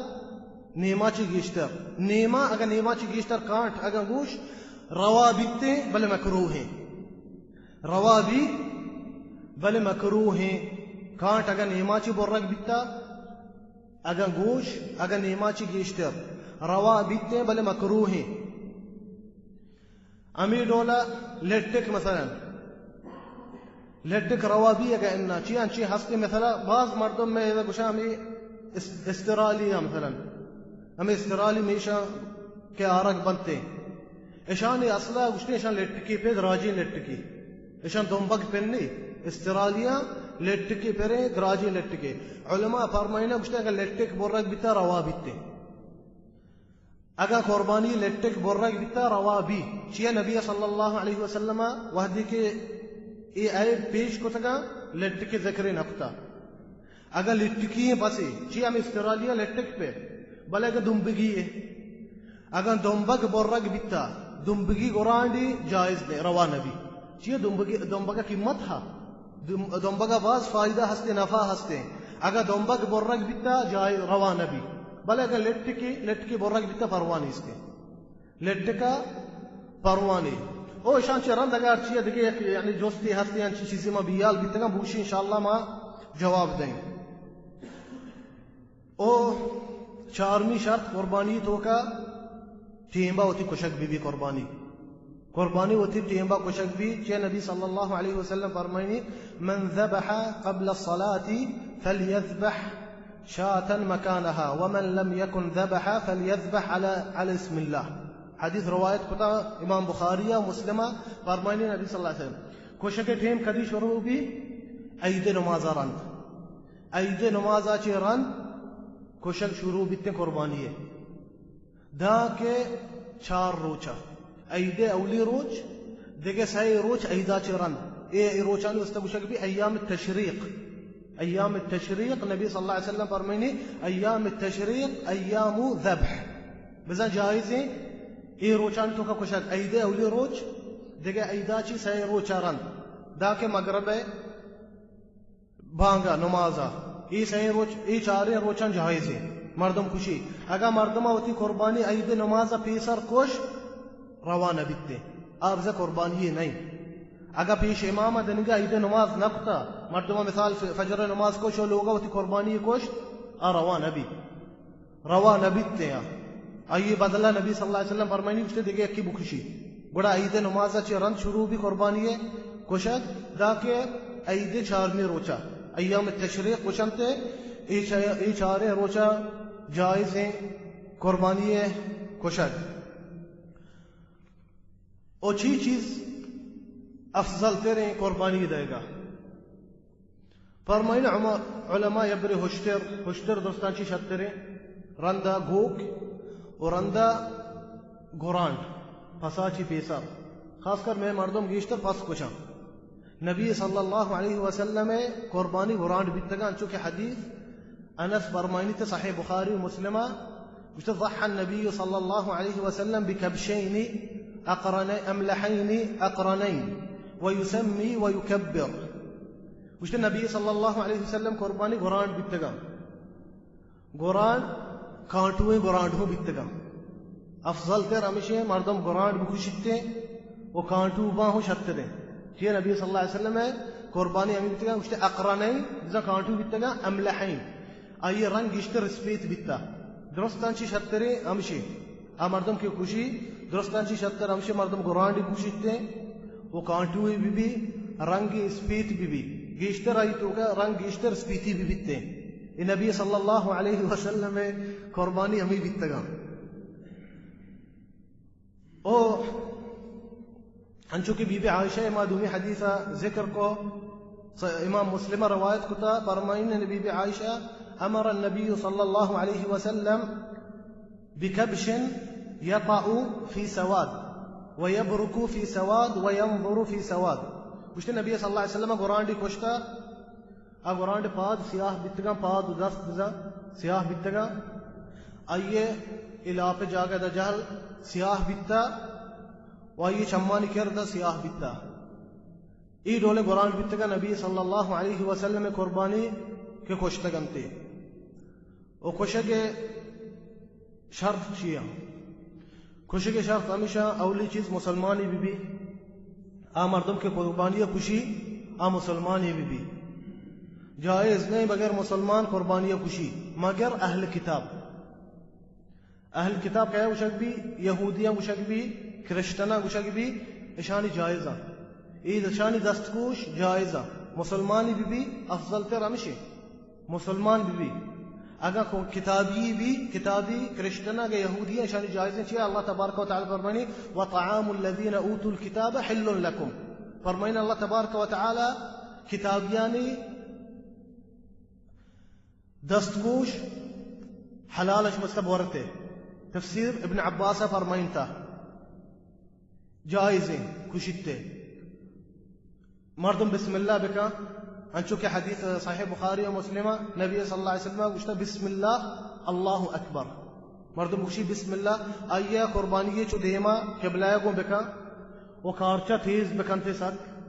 نیما چی گیشتر، نیما، اگا نیما چی گیشتر کانٹ، اگا گوش روا بیتے، بلے مکروہ ہیں. روا بی، بلے مکروہ ہیں. کانٹ اگا نیما چی برگ بیتا، اگاں گوش، اگاں نیما چی گیشتر، روا بیتیں بلے مکروہیں. ہمے ڈولا لٹک مثلاً، لٹک روا بی اگاں انا، چی انچی ہستے مثلاً باز مردم میں ادا گوشاں ہمے اس-، استرالی ہاں مثلاً، ہمے استرالی میشاں کہ آرگ بنتے، اشانی اصلا گوشتے اشاں لٹکی پہ دراجیں لٹکی. اشان دمبگ پنی، استرالیاں لٹکے پریں، دراجیں لٹکے. علماء فرمائنا گوشتے اگر لٹک برگ بیتا روا بیتے. اگر قربانی لٹک برگ بیتا روا بی. چیا نبی صلی اللہ علیہ وسلم وحدی کہ اے عیب پیش کتگا لٹک ذکر نکتا. اگاں لٹکی ایں پسے، چی ہم استرالی ءَ لٹک پہ، بلے اگاں دمبگی ایں، اگاں دمبگ برگ بیتا، دمبگی گرانڈی جائز نے، روا نبی. چی دمبگی، دمبگ قیمت ہا، دم-، دمبگ باز فائدہ ہستے، نفع ہستے. اگاں دمبگ برگ بیتا، جائز، روا نبی. بلے اگاں لٹکی، لٹکی برگ بیتا، پرواہ نیستے. لٹکا پرواہ نی. او اشان چہ رند اگاں ہرچی دگہ یک، یعنی جستے ہستے، انچی چیزے ما بیال بیتگاں، بوشی انشاءاللہ ما جواب دیں۔ او چارمی شرط قربانی توکا ٹیمبا وتی کشگ بی بی قربانی۔ قربانی وتی ٹیمبا کشگ بی، چہ نبی صلی اللہ علیہ وسلم فرمائنی، من ذبح قبل الصلاة فليذبح شاة مكانها ومن لم يكن ذبح فليذبح على، على اسم الله۔ حدیث روایت کتا امام بخاری و مسلم۔ فرمائنی نبی صلی اللہ علیہ وسلم، کشگ ٹیم کدی شروع بی؟ عید نماز رند۔ عید نماز چہ رند کشگ شروع بیتیں قربانی۔ داں کہ چار روچا، عید اولی روچ، دگہ سئے روچ عیدا چہ رند۔ اے، اے روچانی واسطہ گوشگ بی ایام التشریق۔ ایام التشریق، نبی صلی اللہ علیہ وسلم فرمائنی، ایام التشریق ایام ذبح۔ بزاں جائزیں اے روچانی توکا کشگ، عید اولی روچ، دگہ عیدا چہ سئے روچا رند۔ داں کہ مغرب بانگا نمازا، اے سئیں روچ، اے چاریں روچاں جائزیں مردم کشی۔ اگاں مردم وتی قربانی عید نمازا پیسر کش، روا نہ بیتیں، آ بزاں قربانی نہیں۔ اگاں پیش امام دنگا عید نماز نہ کتا، مردم مثال ف-، فجر نماز کش و لوگا وتی قربانی کش، آ روا نہ بیت۔ روا نہ بیت یا آئی بدلا نبی صلی اللہ علیہ وسلم فرمائنی، گوشتے دگہ یکی بکشی۔ گڑا عید نماز چہ رند شروع بی قربانی کشگ، داں کہ عید چارمی روچا، ایام تشریق گوشنتے، اے چا-، اے چاریں روچا جائزیں قربانی کشگ۔ او چی چیز افضل تریں قربانی دئیگا؟ فرمائن عم-، علماء یبرے ہشتر، ہشتر درستاں چی شتریں، رندا گوک و رندا گورانڈ، پسا چی پیسر۔ خاص کر میں مردم گیشتر پس کشاں۔ نبی صلی اللہ علیہ وسلم قربانی گورانڈ بیتگاں، چونکہ حدیث انس فرمائنی تے صحیح بخاری و مسلمہ، گوشتے، ضحى النبي صلى الله عليه وسلم بكبشين أقرن-، أملحين أقرنين ويسمي ويكبر۔ گوشتے، نبی صلی اللہ علیہ وسلم قربانی گورانڈ بیتگاں۔ گورانڈ، کانٹویں گورانڈ ہوں بیتگاں۔ افضل تر ہمیشیں مردم گورانڈ بکشیتیں و کانٹو باں ہوں شتریں۔ چیئے نبی صلی اللہ علیہ وسلم قربانی ہمیں بیتگاں، گوشتے، اقرنین، بزاں کانٹو بیتگاں، املحین۔ آئی رنگ گیشتر اسپیت بیتا۔ درستاں چی شتریں ہمشی۔ آ مردم کہ کشی، درستاں چی شتر ہمشی مردم گورانڈی بکشیتیں و کانٹوی بی بی، رنگ اسپیت بی بی۔ گیشتر آئی توکا رنگ گیشتر اسپیتی بی بیتیں۔ اے نبی صلی اللہ علیہ وسلم قربانی ہمیں بیتگاں۔ او انچو کہ بی بی عائشہ ما دومی حدیثا ذکر کو، س-، امام مسلم روایت کتا، فرمائن بی بی عائشہ، امر النبی صلی اللہ علیہ وسلم بکبش یطأ فی سواد ویبرک فی سواد وینظر فی سواد۔ گوشتے نبی صلی اللہ علیہ وسلم گورانڈی کشتا، آ گورانڈ پاد سیاہ بیتگاں، پاد و دست بزاں سیاہ بیتگاں۔ آئیے اے لاپ جاگہ دا جہل سیاہ بیتا و آئیے چمانی کرد سیاہ بیتا۔ اے ڈولیں گورانڈ بیتگاں نبی صلی اللہ علیہ وسلم قربانی کہ کشتگ انتے۔ و کشگ شرط چی انت؟ کشگ شرط ہمیشہ اولی چیز مسلمانی بی بی۔ آ مردم کہ قربانی کشی، آ مسلمانی بی بی۔ جائز نہیں بغیر مسلمان قربانی کشی، مگر اہل کتاب۔ اہل کتاب کیا گوشگ بی؟ یہودیاں گوشگ بی، کرسچناں گوشگ بی، اشانی جائز انت۔ اے اشانی دستگوش جائز انت۔ مسلمانی بی بی، افضل تر ہمشی مسلمان بی بی۔ اگاں کو کتابی بی، کتابی کرسچن اگاں یہودی، اشانی جائز انت۔ چیا؟ اللہ تبارک و تعالی فرمانی، وطعام الذین اوتوا الکتاب حل لکم۔ فرمائن اللہ تبارک و تعالی کتابیانی دستگوش حلال اش مستب ورتے۔ تفسیر ابن عباس فرمائنتا جائزیں کشیتے۔ مردم بسم اللہ بکن، انچو کہ حدیث صحیح بخاری و مسلم، نبی صلی اللہ علیہ وسلم گوشتا، بسم اللہ، اللہ اکبر۔ مردم گوشی بسم اللہ، آئیے قربانی چو دیما قبلہ گوں بکن و کارچا تیز بکنتے سک۔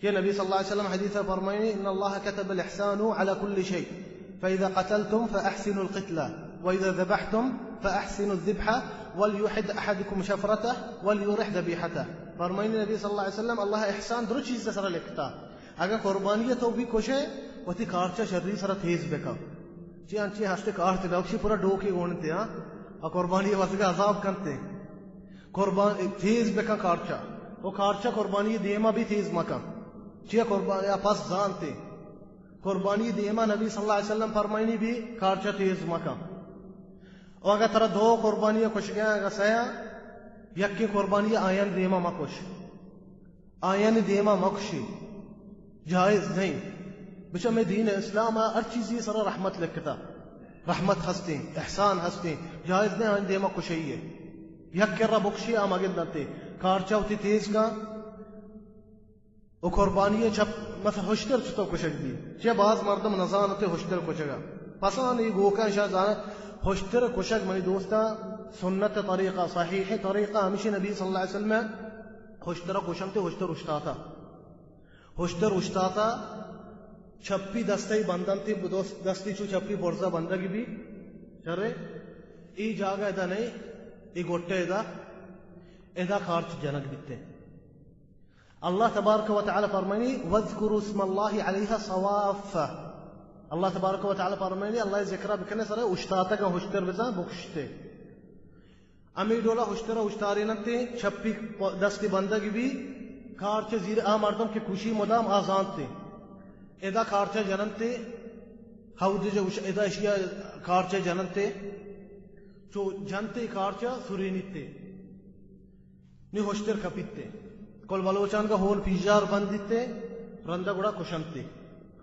کہ نبی صلی اللہ علیہ وسلم حدیث فرمائنی، ان اللہ كتب الاحسان على كل شيء، فاذا قتلتم فاحسنوا القتلة، واذا ذبحتم فاحسنوا الذبحة، وليحد احدكم شفرته، وليرح ذبيحته۔ فرمائنی نبی صلی اللہ علیہ وسلم، اللہ احسان درو چیز سر لکھتا۔ اگر قربانی تو بھی کشے، وتی کارچا شری سرا تیز بکن۔ چی انچی ہستے کارچ نوکشی پورا ڈوکی گونتے، ہاں؟ اور قربانی واسطے عذاب کنتے۔ قربان تیز بکن کارچا۔ او کارچا قربانی دیما بھی تیز مکن۔ چیا قربان یا پس زانتے۔ قربانی دیما نبی صلی اللہ علیہ وسلم فرمائنی بھی کارچا تیز مکن۔ او اگر ترا دو قربانی کشگیا، اگر سیا، یکی قربانی آیان دیما مکش۔ آیانی دیما مکشی، جائز نہیں۔ بچہ میں دین اسلام ہر چیزی سرا رحمت لکھتا، رحمت ہستیں، احسان ہستیں، جائز نہیں آیانی دیما کشی ہے۔ یک کرا بکشی آ مگندنتے، کارچا وتی تیز کا، و قربانی چپ، مثلا ہشتر چطور کشگ بھی؟ چہ باز مردم نزانتے ہشتر کشگا۔ پسان ای گوکا شاہ زانا، ہشتر کشگ منی دوستا سنت طریقہ، صحیح طریقہ ہمیشہ نبی صلی اللہ علیہ وسلم ہشتر کشنتے، ہشتر اشتاتا۔ ہشتر اشتاتا، چپی دستی بندنتی، دوست دستی چو چپی برزا بندگی بھی۔ شرے، ای جاگہ ادا نہیں، ای گوٹے ادا، ادا کارچ جنگ بیتے۔ اللہ تبارک و تعالی فرمائنی، "واذکروا اسم اللہ علیہ صواف۔" اللہ تبارک و تعالی فرمائنی، اللہ ذکرہ بکنے سرے اشتاتگا ہشتر بزن بکشتے۔ امی ڈولا ہشترا اشتاریننتے، چپی پ-، دستی بندگ بی، کارچ زیر آ مردم کہ کشی مدام آ زانتے۔ ادا کارچ جننتے، ہودجا اش-، ادا اشیا کارچ جننتے، چو جنتے کارچ سرینیتے۔ نی ہشتر کپیتے۔ کل بلوچان کا ہول پیجار بندیتے، رندا گڑا کشنتے۔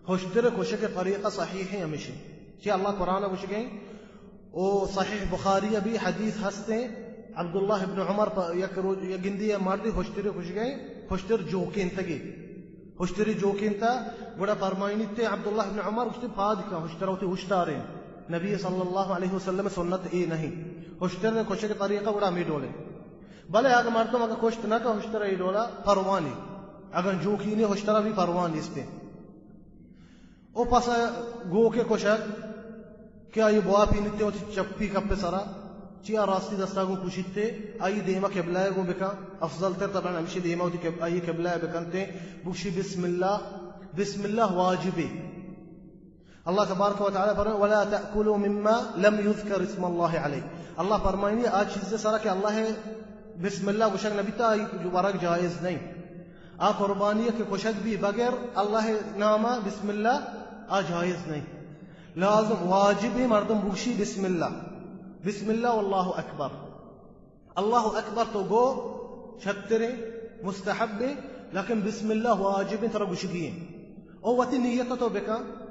ہشتر کشگ طریقہ صحیح ہے ہمیشہ۔ کہ اللہ قرآن گوشگیں، او صحیح بخاری ابھی حدیث ہستیں، عبداللہ ابن عمر پہ یک روچ، یک گندی مردی ہشتر کشگیں، ہشتر جوکینتگی۔ ہشتری جوکینتا، گڑا فرمائنیتے عبداللہ ابن عمر گوشتے، پاد کا ہشتر ہوتی اشتاریں۔ نبی صلی اللہ علیہ وسلم سنت اے نہیں۔ ہشتر کشگ طریقہ گڑا ہمی ڈولے۔ بلے اگہ مردم اگہ کشت نہ کہ ہشتر ای ڈولا پروانی۔ اگہ جوکینی ہشتر بھی پروانی استے۔ او پس گوکے کشگ کہ آئی بواپینیتے وتی چپی کپ سرا، چیا راستی دستا گوں کشیتے، آئی دیما قبلہ گوں بکن، افضل تر طبعاً ہمیشی دیما وتی قب-، آئی قبلہ بکنتے، بگشی بسم اللہ، بسم اللہ واجبی۔ اللہ تبارک و تعالی فرمائے، "ولا تأكلوا مما لم يذكر اسم الله عليه۔" اللہ فرمائنی، آ چیز سرا کہ اللہ بسم اللہ گوشگ نبیتا، آئی ورگ جائز نہیں۔ آ قربانی کہ کشگ بی بغیر اللہ ناما بسم اللہ، آ جائز نہیں۔ لازم واجب ہے مردم بگشی بسم اللہ، بسم اللہ واللہ اکبر۔ اللہ اکبر تو گو چھتریں، مستحب ہے، لیکن بسم اللہ واجب ہے، ترا گوشگی ہے۔ او وتی نیت تو بکن،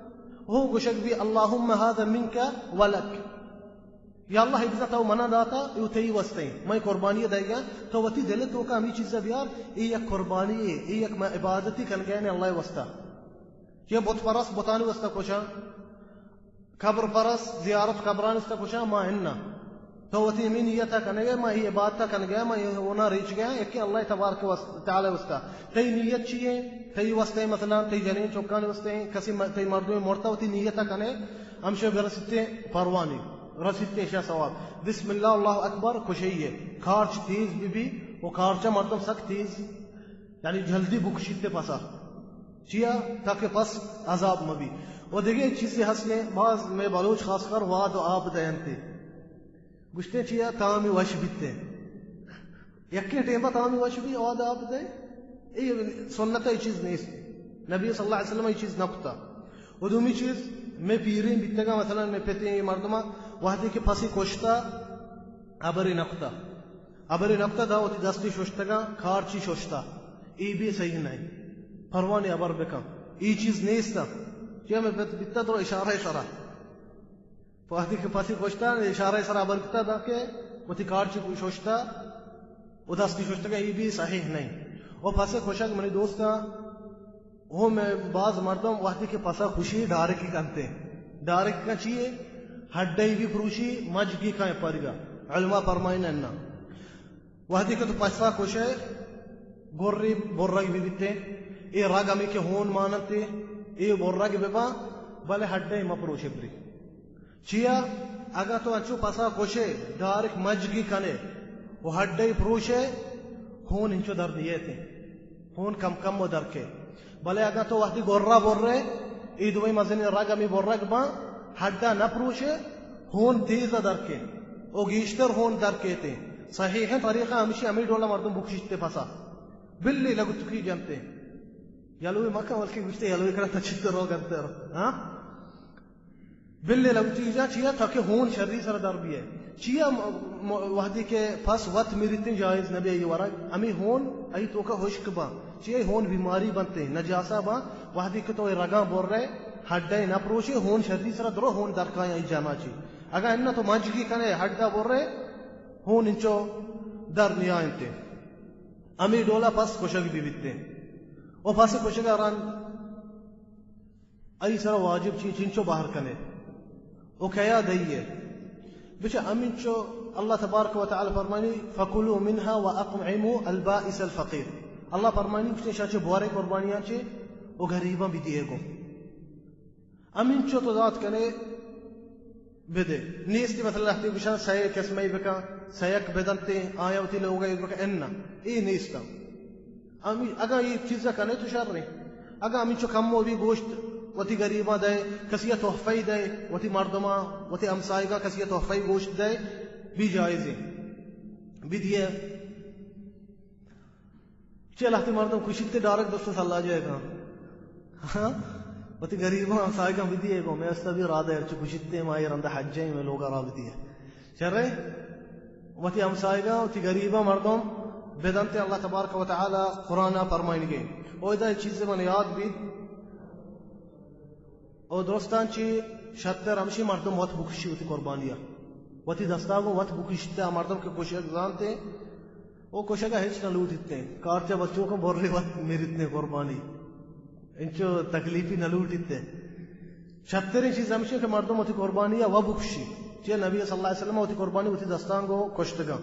او گوشگ بی اللہم هذا منک ولک۔ یا اللہ، اے بزاں تو منا داتا، اے تئی واسطہ ہیں۔ میں قربانی دائیگا، تو وتی دل توکا ہمی چیزا بیار، اے یک قربانی ہے، اے یک میں عبادتی کنگا نے اللہ واسطہ۔ کہ بت پرست بتانی واسطہ کشاں، قبر پرست زیارت قبرانی واسطہ کشاں، ما اناں۔ تو وتی ہمی نیتا کنگے، ما اے عبادتا کنگے، ما اے ہونا ریچ گیا، یکی اللہ تبارک و تعالی واسطہ۔ تئی نیت چی ہے؟ تئی واسطہ ہیں، مثلاً تئی جنین چکانی واسطہ ہیں، کسی م-، تئی مردم مرتا وتی نیتا کنے، ہمشہ برسیتے پروانی، رسیتے شہ ثواب۔ بسم اللہ، اللہ اکبر، کشئی ہے۔ کارچ تیز بی بی، و کارچا مردم سک تیز، یعنی جلدی بکشیتے پسا۔ چیا؟ تاکہ پس عذاب مبی۔ و دیگه چیزی ہست کہ باز میں بلوچ خاص کر واد و آپ دینتے۔ گوشتے چیا؟ تامی وش بیتے۔ یکیں ٹیمبا تامی وش بی، آواد آپ دے۔ اے سنت، اے چیز نیست۔ نبی صلی اللہ علیہ وسلم اے چیز نہ کتا۔ و دومی چیز، میں پیریں بیتگا، مثلاً میں پتیں اے مردمہ وہدے کہ پسی کشتا، ابری نہ کتا۔ ابری نہ کتا، دا وتی دستی ششتگا، کارچی ششتا۔ اے بھی صحیح نہیں۔ پروانی ابر بکن۔ اے چیز نیست۔ کہ میں پت بیتا تو اشارہ سرا۔ وہدے کہ پسی کشتا، اشارہ سرا ابر کتا، دا کہ وتی کارچی ششتا، و دستی ششتگا، اے بھی صحیح نہیں۔ و پس کشگ منی دوستاں، ہو میں باز مردم وہدے کہ پسا کشی ڈارکی کنتے۔ ڈارکی کن چیے؟ ہڈے بھی پروشی، مجگی کن پرگا۔ علماء فرمائن انا۔ وہدے کہ تو پسا کشے، گری برگ بھی بیتے، اے رگ ہمیں کہ ہون مانتے، اے برگ ببا، بلے ہڈے مپروشے بری۔ چیا؟ اگاں تو انچو پسا کشے، ڈارک مجگی کنے و ہڈے پروشے، ہون انچو در نیتے۔ ہون کم کم و در کے۔ بلے اگاں تو وہدی گرا برے، اے دوئیں مزنیں رگ ہمے برگ باں، ہڈ ءَ نہ پروشے، ہون تیز ءَ در کئے، او گیشتر ہون در کئیت۔ صحیحیں طریقہ ہمشی، ہمے ڈول ءَ مردم بکشیت پس ءَ۔ بلے لگتکی جنت۔ یلوے مکن، بلکہ گوشتے یلوے کرا تا چتر رو گنتر۔ ہاں؟ بلے لگتکی جا چیا؟ تاکہ ہون شری سر در بیئے۔ چیا م-، م-، وہدے کہ پس وت مریتیں جائز نبی اے ورگ، ہمے ہون اے توکا ہشک باں۔ چیا اے ہون بیماری بنتے، نجاسہ باں۔ وہدے کہ تو اے رگاں برے، ہڈ ءَ نہ پروشے، ہون شری سر درو ہون در کایاں اے جانا چی۔ اگاں اناں تو منجگی کنے، ہڈ ءَ برے، ہون انچو در نیائنتے۔ ہمے ڈولا پس کشگ بی بیتے۔ او پس کشگ ءَ رند اے سر واجب چی، چنچو بہر کنے؟ او کیا دئیے؟ بچہ ہمینچو اللہ تبارک و تعالی فرمانی، فکلوا منها واطعموا البائس الفقیر۔ اللہ فرمانی، کچھ شاچے بوارے قربانیاں چے، او غریباں بدیے گو۔ ہمینچو تو دات کنے بدے۔ نیستی مثلا لہتے گشان سئے قسمے بکن، سئیک بدنتے، آیا وتی لوگا بکن، اناں، اے نیستاں۔ ہمی-، اگاں اے چیزا کنے تو شریں۔ اگاں ہمینچو کمو بی گوشت وتی غریباں دئے، کسی ءَ تحفہ دئے، وتی مردماں، وتی ہمسایگاں کسی ءَ تحفہ گوشت دئے، بی جائزیں۔ بدیے۔ چے لہتے مردم کشیت تے ڈائریکٹ دوست سلاجہ کن۔ ہاں؟ وتی غریباں ہمسایگاں بدیے گو، میں استا بی رادہ ارچو کشیت تے ما اے رندا حجیں میں لوگا را بدیے۔ شرے؟ وتی ہمسایگاں، وتی غریباں مردم بدنتے، اللہ تبارک و تعالی قرآن ءَ فرمائنگے۔ او ادا چیز من یاد بیت، او درستاں چی شتر ہمشی مردم وت بکشی وتی قربانیا۔ وتی دستا گو وت بکشتے، آ مردم کہ کشگ زانتے، او کشگا ہچ نہ لوٹیتے۔ کارچا بچوکاں برے وت میریتنے قربانی۔ انچو تکلیفی نہ لوٹیتے۔ شتریں چیز ہمشی کہ مردم وتی قربانی ءَ و بکشی۔ چیا نبی صلی اللہ علیہ وسلم وتی قربانی وتی دستاں گو کشتگاں۔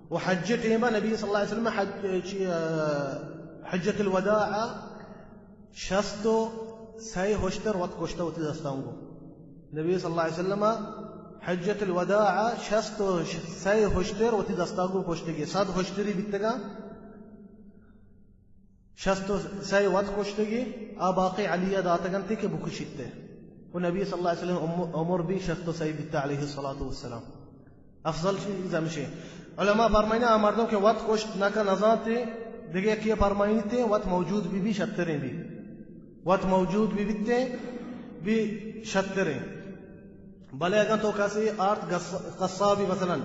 و حج ٹیمہ نبی صلی اللہ علیہ وسلم حج، چی، آ، حجۃ الوداع شست و سئے ہشتر وت کشتہ وتی دستاں گو۔ نبی صلی اللہ علیہ وسلم حجۃ الوداع شست و سئے ہشتر وتی دستاں گو کشتگی۔ صد ہشتری بیتگاں۔ شست و سئے وت کشتگی، آ باقی علی ءَ داتگنتی کہ بکشیت۔ و نبی صلی اللہ علیہ وسلم عم-، عمر بی شست و سئے بیتا علیہ الصلوۃ والسلام۔ افضل چیز ہمشی۔ علماء فرمائنا، آ مردم کہ وت کشت نہ کن نزانتے، دگہ یکی فرمائنیتے، وت موجود بی بی شتریں بی۔ وت موجود بی بیتے، بی شتریں۔ بلے اگاں تو کسی آرت گس-، قصابی مثلاً،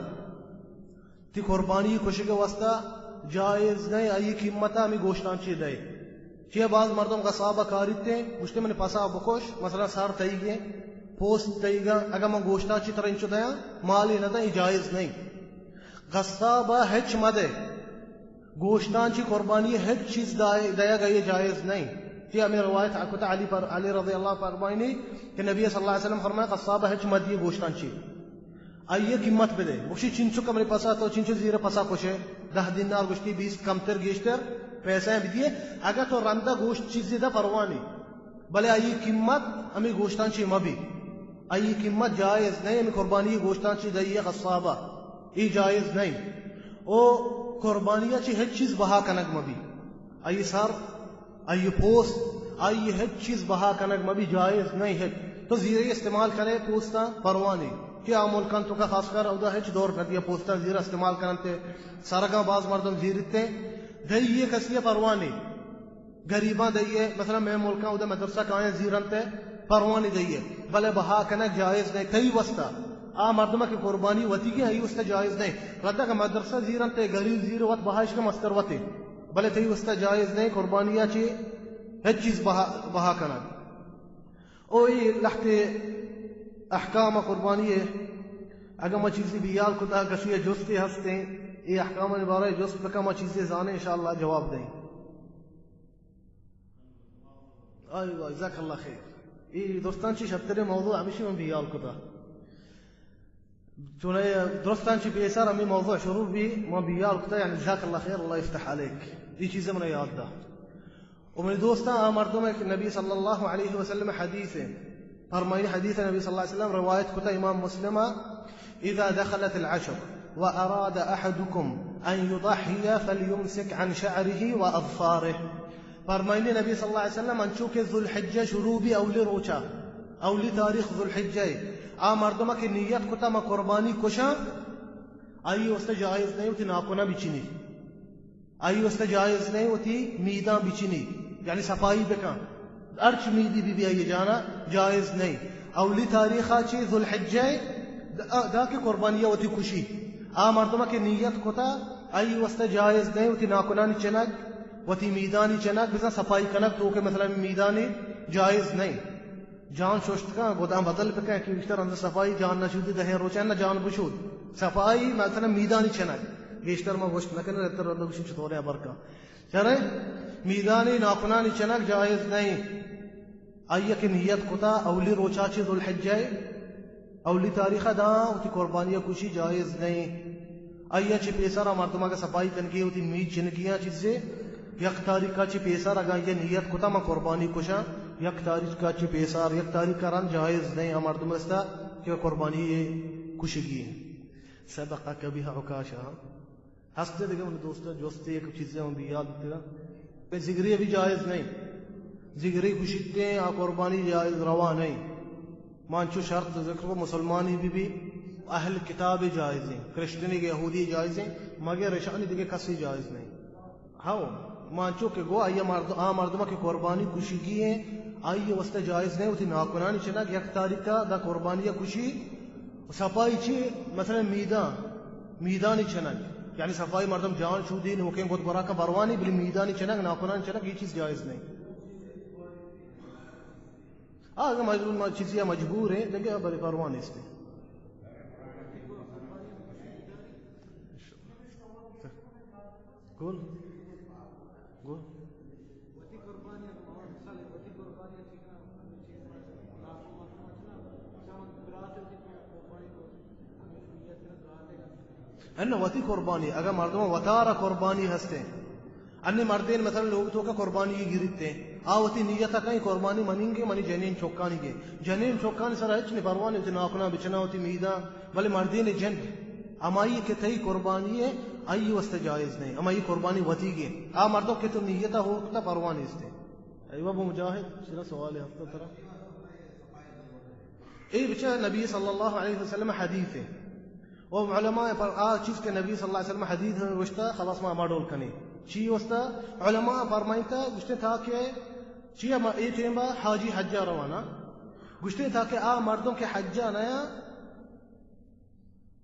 تی قربانی کشگ واسطہ جائز نہ، آئی قیمت ہمیں گوشتان چی دے۔ چیا باز مردم قصابہ کاریتے، گوشتے من پسا بکش، مثلاً سر تئیگے، پوست تئیگا، اگر من گوشتان چی تر انچو دیاں، مالی نہ دیں، جائز نہیں۔ قصابہ ہچ مدے، گوشتان چی قربانی ہچ چیز دائے، دیا گئے جائز نہیں۔ چیا ہمیں روایت اکتا علی پر، علی رضی اللہ فرمائنی کہ نبی صلی اللہ علیہ وسلم فرمائے، قصابہ ہچ مدی گوشتان چی۔ آئی قیمت بدے۔ گوشی، چنچو کمرے پسا تو چنچو زیر پسا کشے، دہ دینار گوشتی، بیست کمتر گیشتر پیسہ بدیے۔ اگر تو رندا گوشت چیزی دا پرواہ نہیں، بلے آئی قیمت ہمیں گوشتان چی مبی۔ آئی قیمت جائز نہیں، ہمیں قربانی گوشتان چی دئیے قصابہ۔ ای جائز نہیں۔ او قربانی چی ہچ چیز بہا کنگ مبی۔ آئی سر، آئی پوست، آئی ہچ چیز بہا کنگ مبی، جائز نہیں ہچ۔ تو زیرے استعمال کرے پوستاں پرواہ نہیں۔ کہ آ ملکان تو کا خاص کر اودا ہچ دور نہ دیا پوستاں زیرا استعمال کننتے، سرگاں باز مردم زیرتے، دئیے کسی پرواہ نہیں۔ غریباں دئیے، مثلاً میں ملکاں اودا مدرسہ کایاں زیرنتے، پرواہ نہیں دئیے، بلے بہا کنگ جائز نہیں تئی واسطہ۔ آ مردمہ کہ قربانی وتی گی، آئی واسطہ جائز نہیں۔ ردا کہ مدرسہ زیرنتے، غریب زیر وت بہا اشکا مستر وتے۔ بلے تئی واسطہ جائز نہیں، قربانی چی ہچ چیز بہا، بہا کنگ۔ او اے لہتے احکام قربانی ہے۔ اگر ما چیزی بیال کتا، کسی جستے ہستے، اے احکام بارے جست بکا، ما چیزی زانے، انشاءاللہ جواب دیں۔ آئی واہ، جزاک اللہ خیر۔ اے دوستان چی شترے موضوع ہمیشی من بیال کتا۔ چوناہا درستاں چی پیسر ہمیں موضوع شروع بی، ما بیال کتا، یعنی جزاک اللہ خیر، اللہ یفتح علیک۔ اے چیز منا یاد دا۔ و منی دوستاں، آ مردم کہ نبی صلی اللہ علیہ وسلم حدیث ہے، فرمائی حدیث نبی صلی اللہ علیہ وسلم روایت کتا امام مسلم، اذا دخلت العشر واراد احدكم ان يضحي فليمسك عن شعره واظفاره۔ فرمائنی نبی صلی اللہ علیہ وسلم، انچو کہ ذوالحجہ شروع بی اولی روچا، اولی تاریخ ذوالحجہ ءِ، آ مردمہ کہ نیت کتا من قربانی کشاں، آئی واسطہ جائز نہیں وتی ناکناں بچنی، آئی واسطہ جائز نہیں وتی میداں بچنی، یعنی صفائی بکن، ہرچ میدی بی بی آئی جانا جائز نہیں۔ اولی تاریخا چی ذوالحجہ ءِ، دا، دا کہ قربانی وتی کشی، آ مردمہ کہ نیت کتا، آئی واسطہ جائز نہیں وتی ناکنانی چنگ، وتی میدانی چنگ، بزاں صفائی کنگ تو کہ مثلاً میدانی جائز نہیں۔ جان ششت کن، گداں بدل بکن کہ بیشتر اندر صفائی جان نشودی، دہیں روچ ءَ نہ جان بشود۔ صفائی مثلاً میدانی چنگ، گیشتر ما گوشت نہ کنیں، رتر رند گوشیں چطوریں ابر کن۔ چرے میدانی ناکنانی چنگ جائز نہیں۔ آئی کہ نیت کتا اولی روچا چی ذوالحجہ ءِ، اولی تاریخ ءَ داں وتی قربانی ءَ کشی جائز نہیں۔ آئی ءَ چہ پیسر آ مردم اگہ صفائی کنگی وتی مید چنگیاں چیزے، یک تاریخ ءَ چہ پیسر اگاں آئی ءَ نیت کتا من قربانی کشاں، یک تاریخ ءَ چہ پیسر، یک تاریخ ءَ رند جائز نہیں آ مردم استا کہ قربانی کشگی۔ صدقک بها عکاشہ۔ ہستے دگہ من دوستاں جستے یک چیزے من بیاد بتگا۔ اے زگری بھی جائز نہیں۔ زگری گوشیتے آ قربانی جائز روا نہیں۔ مانچو شرط ذکر کو مسلمانی بھی بھی اہل کتاب جائز ہیں، کرسچنی کے یہودی جائز ہیں، مگر اشانی دگہ کسی جائز نہیں۔ ہاو، مانچو کہ گو آئی مرد-، آ مردمہ کہ قربانی کشگی ہیں، آئی واسطہ جائز نہیں، وتی ناکنانی چنگ یک تاریخ ءَ دا قربانی کشی، صفائی چی؟ مثلاً میدان، میدانی چنگ، یعنی صفائی مردم جان چودی نوکیں گد گورا کا بروانی، بلی میدانی چنگ، ناکنانی چنگ، یہ چیز جائز نہیں۔ آ، اگر مجبور، چیزی مجبور ہیں، دگہ بلے پرواہ نیست۔ گل۔ گل۔ انہ وتی قربانی، اگہ مردم وتارا قربانی ہستے، انی مردین مثلاً لوگ تو کا قربانی گیریتے، آ وتی نیت کہیں قربانی منینگے، منی جنین چوکانی گے، جنین چوکانی سرا ہچ نی پرواہ نی، وتی ناکنا بچنا وتی میدان، بلے مردین جند، ہمائی کہ تئی قربانی ہے، آئی واسطہ جائز نہیں، ہمائی قربانی وتی گے۔ آ مردم کہ تو نیت ہو کتا پرواہ نیستے۔ ایوہ ابو مجاہد، چرا سوال ہے ہفتہ ترا؟ اے بچہ نبی صلی اللہ علیہ وسلم حدیث ہے۔ او علماء پر آ چیز کہ نبی صلی اللہ علیہ وسلم حدیث ہے گوشتا، خلاص ما ماڈول کنی۔ چی واسطہ؟ علماء فرمائیتا، گوشتے تاکہ چی ما اے ٹیم با حاجی حجا روانا۔ گوشتے تاکہ آ مردم کہ حجا نیا،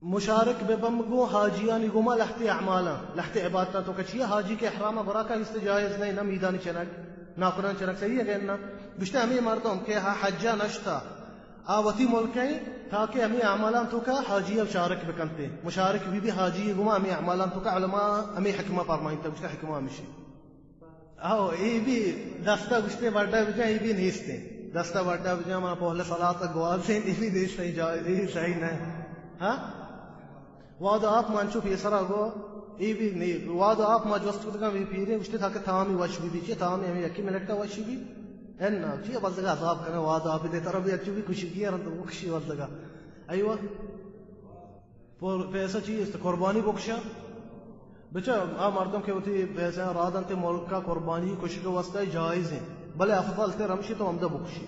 مشارک بہ بم گوں حاجیانی گوما لہتے اعمالاں، لہتے عبادتاں تو کچیا حاجی کہ احرام گورا کا است جائز نہیں، نہ میدانی چنک، ناکنان چنک صحیح ہے کہ نہ؟ گوشتے ہمیں مردم کہ ہا حجا نشتا، آ وتی ملک ہیں تاکہ ہمیں اعمالاں تو کا حاجی شارک بکنتے، مشارک بھی بھی حاجی گوما ہمیں اعمالاں تو کا علماء ہمیں حکمہ فرمائیں تا، گوشتے حکمہ ہمشی۔ او، اے بھی دستا گوشتے بڈا بجا، اے بھی نیستے۔ دستا بڈا بجا، ما پہلے صلاة گوازیں، اے بھی نیستے، جا-، اے صحیح نہ۔ ہاں؟ واد آپ ما انچو پیسرا گو، اے بھی نی، واد آپ ما جست کتگا بھی پیرے، گوشتے تاکہ تامی وش بھی بھی، چی تامی ہمیں یکی منٹا وش بھی۔ ان نا، چی بزگا عذاب کنے، واد آپ دے طرف بھی اچو بھی خوشی کیا، رند وہ خوشی بزگا۔ ایوہ۔ پر-، پیسہ چی است؟ قربانی بکشا۔ بچا، آ مردم کہ وتی پیسہ را دنت ملکا قربانی کشگ واسطہ جائز ہیں، بلے افضل تر ہمشی تو ہمدا بکشی۔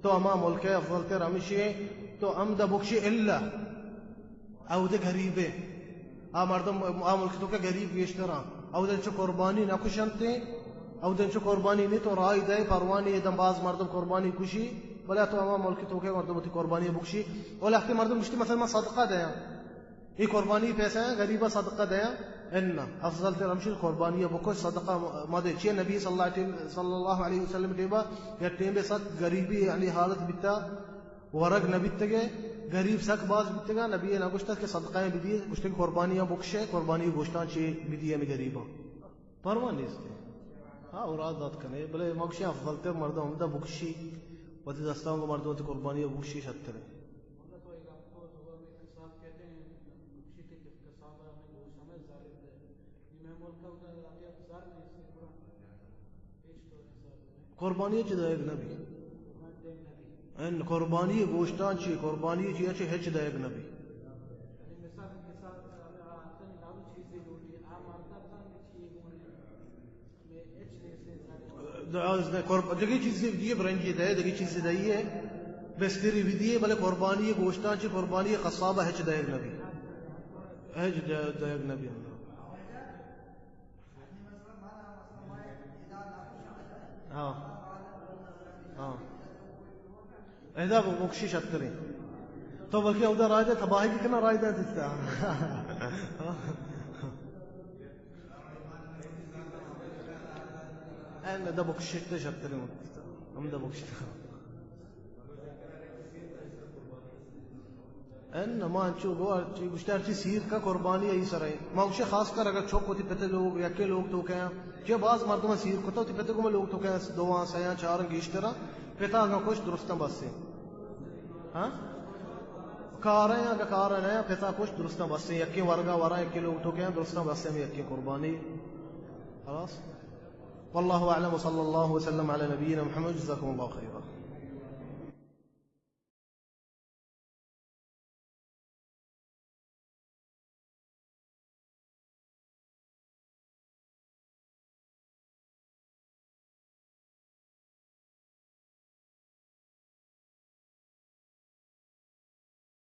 تو ہما ملک افضل تر ہمشی تو ہمدا بکشی الا اودے غریبے۔ آ مردم، آ ملک تو کہ غریب گیشترا۔ اودے چو قربانی نہ کشنتے، اودے چو قربانی نہیں تو رائی دے پروانی دم باز مردم قربانی کشی، بلے تو ہما ملک تو کہ مردم وتی قربانی بکشی۔ او لہتے مردم گشتی مثلاً ما صدقہ دیاں۔ اے قربانی پیسہ ہیں، غریبا صدقہ دیاں۔ ان افضل تر ہمشی قربانی بکش، صدقہ مدے۔ چیئے نبی صلی اللہ علیہ، صلی اللہ علیہ وسلم ٹیبا یا ٹیمے سک غریبی یعنی حالت بیتا، ورگ نہ بیتگے، غریب سک باز بیتگا، نبی نہ گوشتا کہ صدقہ بدیے، گوشتے کہ قربانی بکشے، قربانی گوشتان چی بدیے ہمیں غریبا۔ پرواہ نیست۔ ہاں، اوراد دات کنے، بلے مکشی افضل تر مردم ہمدا بکشی، وتی دستاں کو مردم وتی قربانی بکشی شتر ہے۔ قربانی چی دائگ نبی۔ ان قربانی گوشتان چی، قربانی چی اچ ہچ دائگ نبی۔ دگہ چیزے دیئے، برنجے دئے، دگہ چیزے دئیے، بستری بدیئے، بلے قربانی گوشتاں چہ قربانی قصابا ہچ دئیگ نبی۔ ہچ دئیگ نبی۔ ہاں۔ ہاں۔ ادا بکشی شتریں۔ تو بلکہ اودا راج دے تباہی کی کنا راج دے دیتا۔ اے نہ، دا بکشت شتریں۔ ہم دا بکشت۔ ان ما انچو گو ہرچی گوشتہ ہرچی سیر کا قربانی ای سرے۔ ما گوشے خاص کر اگر چوک ہوتی پتے لوگ، یکے لوگ تو کہیں، کہ باز مردم سیر کتا ہوتی پتے گو لوگ تو کہیں، دواں، سیاں، چاراں، گیشتراں، پتا اگاں کش درستاں بس ہے۔ ہاں؟ کاریں اگاں کاریں نہ، پتا کش درستاں بس ہے۔ یکے ورگا ورا، یکے لوگ تو کہیں، درستاں بس ہے، یکے قربانی۔ خلاص؟ والله أعلم، وصلى الله وسلم على نبينا محمد، جزاكم الله خيرا۔